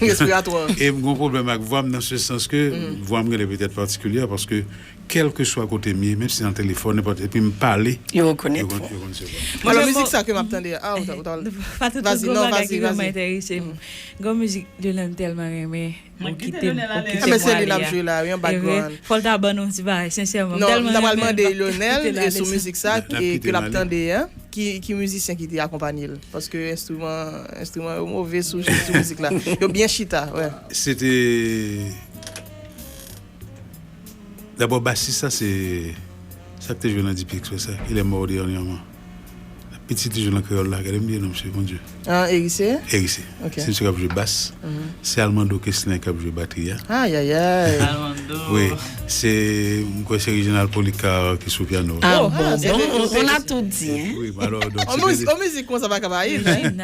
Respiratwa. E m gon pwoblèm ak vwa m nan se sans ke vwa m genlè petèt patikilyè, paske kèlkeswa kote m ye, menm si nan telefòn, nenpòt, epi m pale, yo rekonèt, yo konn, yo konn se vwa m. Alò, mizik sa ke m ap tande a, ou ta, ou ta, pa tout, tout gwo bagay ki vrèman enterese m. Gwo mizik Lionel m tèlman renmen. Ou kite m, ou kite m ale a. Ebyen, se li n ap jwe la, wi, an background. Fò l ta ban nou yon ti bagay, sensèman. Non, m ta pral mande Lionel, e sou mizik sa, e ke l ap tande a, ki, ki mizisyen ki te akonpanye l? Paske enstriman, enstriman yo move sou, sou mizik la. Yo byen chita, wè. Se te Dabò, basis sa, se sa k te jwe nan D P Express la, il est mort dernièrement. Pitit li jwe nan Kreyòl la, gade m bliye non misye, Bondye. Ah, Erisé? Erisé. Ok. Se misye k ap jwe bas. Se Armando Queslin k ap jwe batri a. Ayayay. Wi, se, m kwè se Reginald Policar ki sou pyano. Ah bon, bon, on a tout dit, hein. Wi, alò, donk, se te on mizik konsa pa ka pa hit, hein.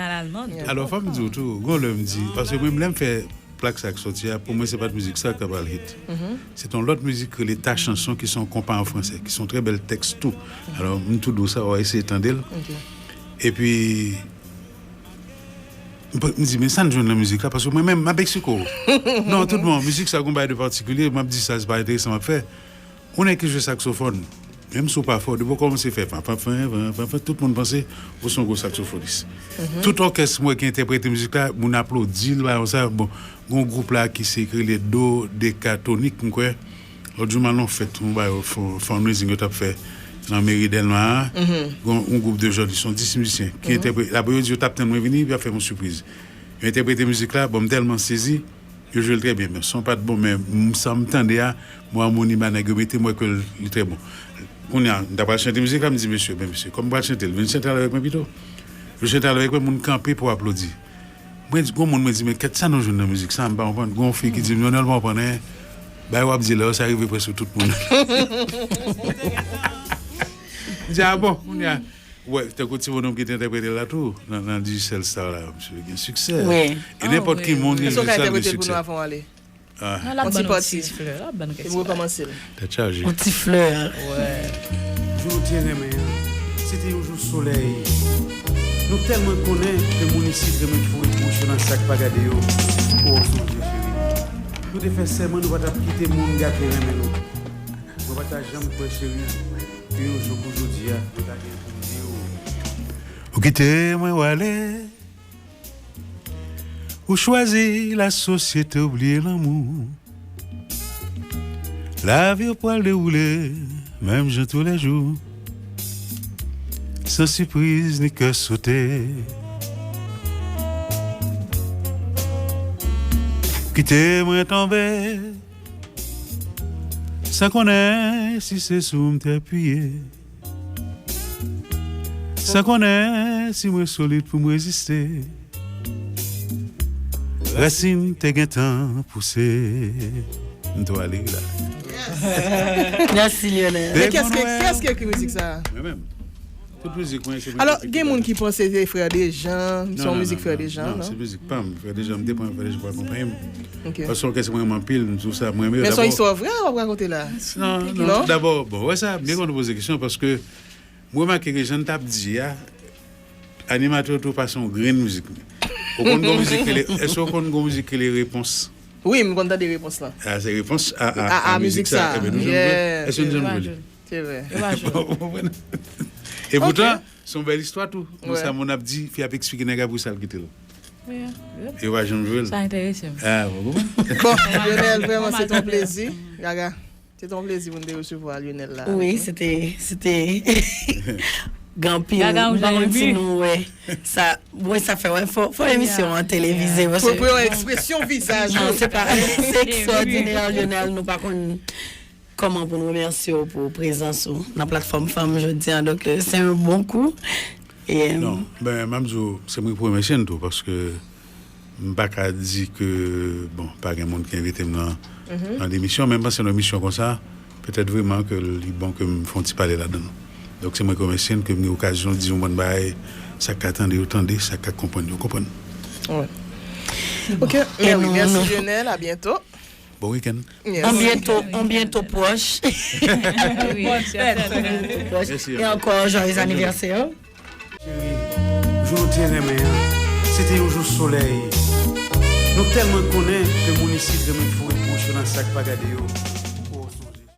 Alò, fò m di w tou, gon lè m di, paske mwen, lè m fè plak sa k sòti a, pou mwen, se pa t mizik sa k ta pral hit. Se t on lòt mizik ki rele Ta chanson, ki se yon konpa an fransè, ki se yon trè bèl tèks tou. Alò, m tou di w sa, w a eseye tande l. Epi, M di, men sa n jwenn nan mizik la, paske mwen menm, m ap eksplike w. Non, tout bon, mizik sa gon bagay de patikilye, m ap di sa, se pa enteresan m ap fè. Ou nèg ki jwe saksofòn, menm si w pa fò, depi w kòmanse fè fan, fan, fan, fan, fan, fan, tout moun panse ou se yon gwo saksofonis. Tout òkès mwen ki entèprete mizik la, moun aplodi l, bagay konsa. Bon, gon gwoup la ki se ki rele Do Dekatonik, m kwè. Lòt jou m al nan fèt, yon bagay, fon-, fundraising yo t ap fè nan meri Dèlma a. Gon yon gwoup de jèn, se yon dis mizisyen ki entèprete. Apre yo di yo t ap tann mwen vini, epi y ap fè m yon sipriz. Yo entèprete mizik la, bon, m tèlman sezi, yo jwe l trè byen. Men son pa t bon, men m, sa m tande a, mwen, amoni ba nèg yo mete, m wè ke l, li trè bon. Kounye a, m ta pral chante mizik la, m di, mesye, ben, mesye, kòm m pral chante l, vin chante l avèk mwen pito. Yo chante l avèk mwen, moun kanpe pou aplodi. Mwen di, gon moun, mwen di, men kèt sa nou jwenn nan mizik sa, m pa konprann. Gon fi ki di m, Lionel, m pa konprann anyen. Bagay w ap di la yo, sa rive prèske tout moun. M di, a bon, kounye a. Wè, tankou ti bonòm ki te entèprete l la tou, nan, nan Digicel Star la, misye gen siksè. Wi. E nenpòt ki moun gen Digicel gen siksè. Èske w ka entèprete l pou nou avan w ale? Ah. Non, l ap ban nou ti flè, l ap ban nou kèk ti bagay. Epi w rekòmanse l. Tèt chaje. Yon ti flè. Wè. Jou nou te renmen an, se te yon jou solèy. Nou tèlman konnen ke moun isit renmen foure bouch yo nan sa k pa gade yo. O, sonje, cheri. Nou te fè sèman nou pa t ap kite moun gate renmen nou. Mwen pa ta janm kwè, cheri, ke yon jou kou jodi a, nou ta gen pou n di w. Ou kite mwen w ale. Ou chwazi lasosyete, ou bliye lanmou. Lavi w pral dewoule menm jan toulèjou. San sipriz ni kè sote. Kite mwen tonbe san konnen si se sou m te apiye. San konnen si mwen solid pou m reziste. Rasin te gentan pouse. M tou ale la. Mèsi, Lionel. Men kiyès ki ekri mizik sa a? Mwen menm. Tout mizik mwen se mwen ki ekri. Alò, gen moun ki panse se Frè Dejan, se yon mizik Frè Dejan, non? Non, se mizik pa m. Frè Dejan, m te pran Frè Dejan pou akonpaye m. Paske se yon kès mwen renmen anpil, m di w sa, mwen renmen. Men se yon istwa vrè w ap rakonte la? Non, non, dabò, bon, wè sa, m byen kontan w poze kesyon paske m remake ke jan n t ap di a, animatè yo tou pase yon grenn mizik. Ou konn gon mizik ki rele, èske w konn gon mizik ki rele Repons? Wi, m konn tande Repons lan. A, se Repons a, a, a mizik sa. Enben, nou jwenn, èske nou jwenn pou li? Se vre. Ou konprann? E poutan, se yon bèl istwa tou. Konsa moun ap di, fi ap eksplike nèg ap wi sa l kite l. Yo pa janm jwe l. Sa enterese m. Ah, bon, bon. Bon, Lionel, vrèman, se te yon plezi. Gaga, se te yon plezi pou n te resevwa Lionel la. Wi, se te, se te gen anpil. Gaga, m pa konn si nou wè sa. Mwen, sa fè, wè, fò, fò emisyon an televize. Pou, pou yon ekspresyon vizaj. Non, se pa, se ekstraòdinè, Lionel, nou pa konn kòman pou n remèsye w pou prezans ou nan platfòm fanm jodi a. Donk, se yon bon kou. E, non, ben, m ap di w, se mwen ki pou remèsye n tou, paske m pa ka di ke, bon, pa gen moun ki envite m nan, nan demisyon, men m panse nan emisyon konsa, petèt vrèman ke li bon ke m fè yon ti pale ladan l. Donk, se mwen ki remèsye n, ke m gen okazyon di yon bann bagay, sa k ka tande yo tande, sa k ka konprann yo konprann. Ok, mèsi Lionel, a byento. Bon week-end. Yes. On bientôt, on bientôt proche. Oui, c'est très, très bientôt proche. Merci. Et encore, joyeux anniversaire. Cheri, jou nou te renmen an, se te yon jou solèy. Nou tèlman konnen ke moun isit renmen foure bouch yo nan sa k pa gade yo.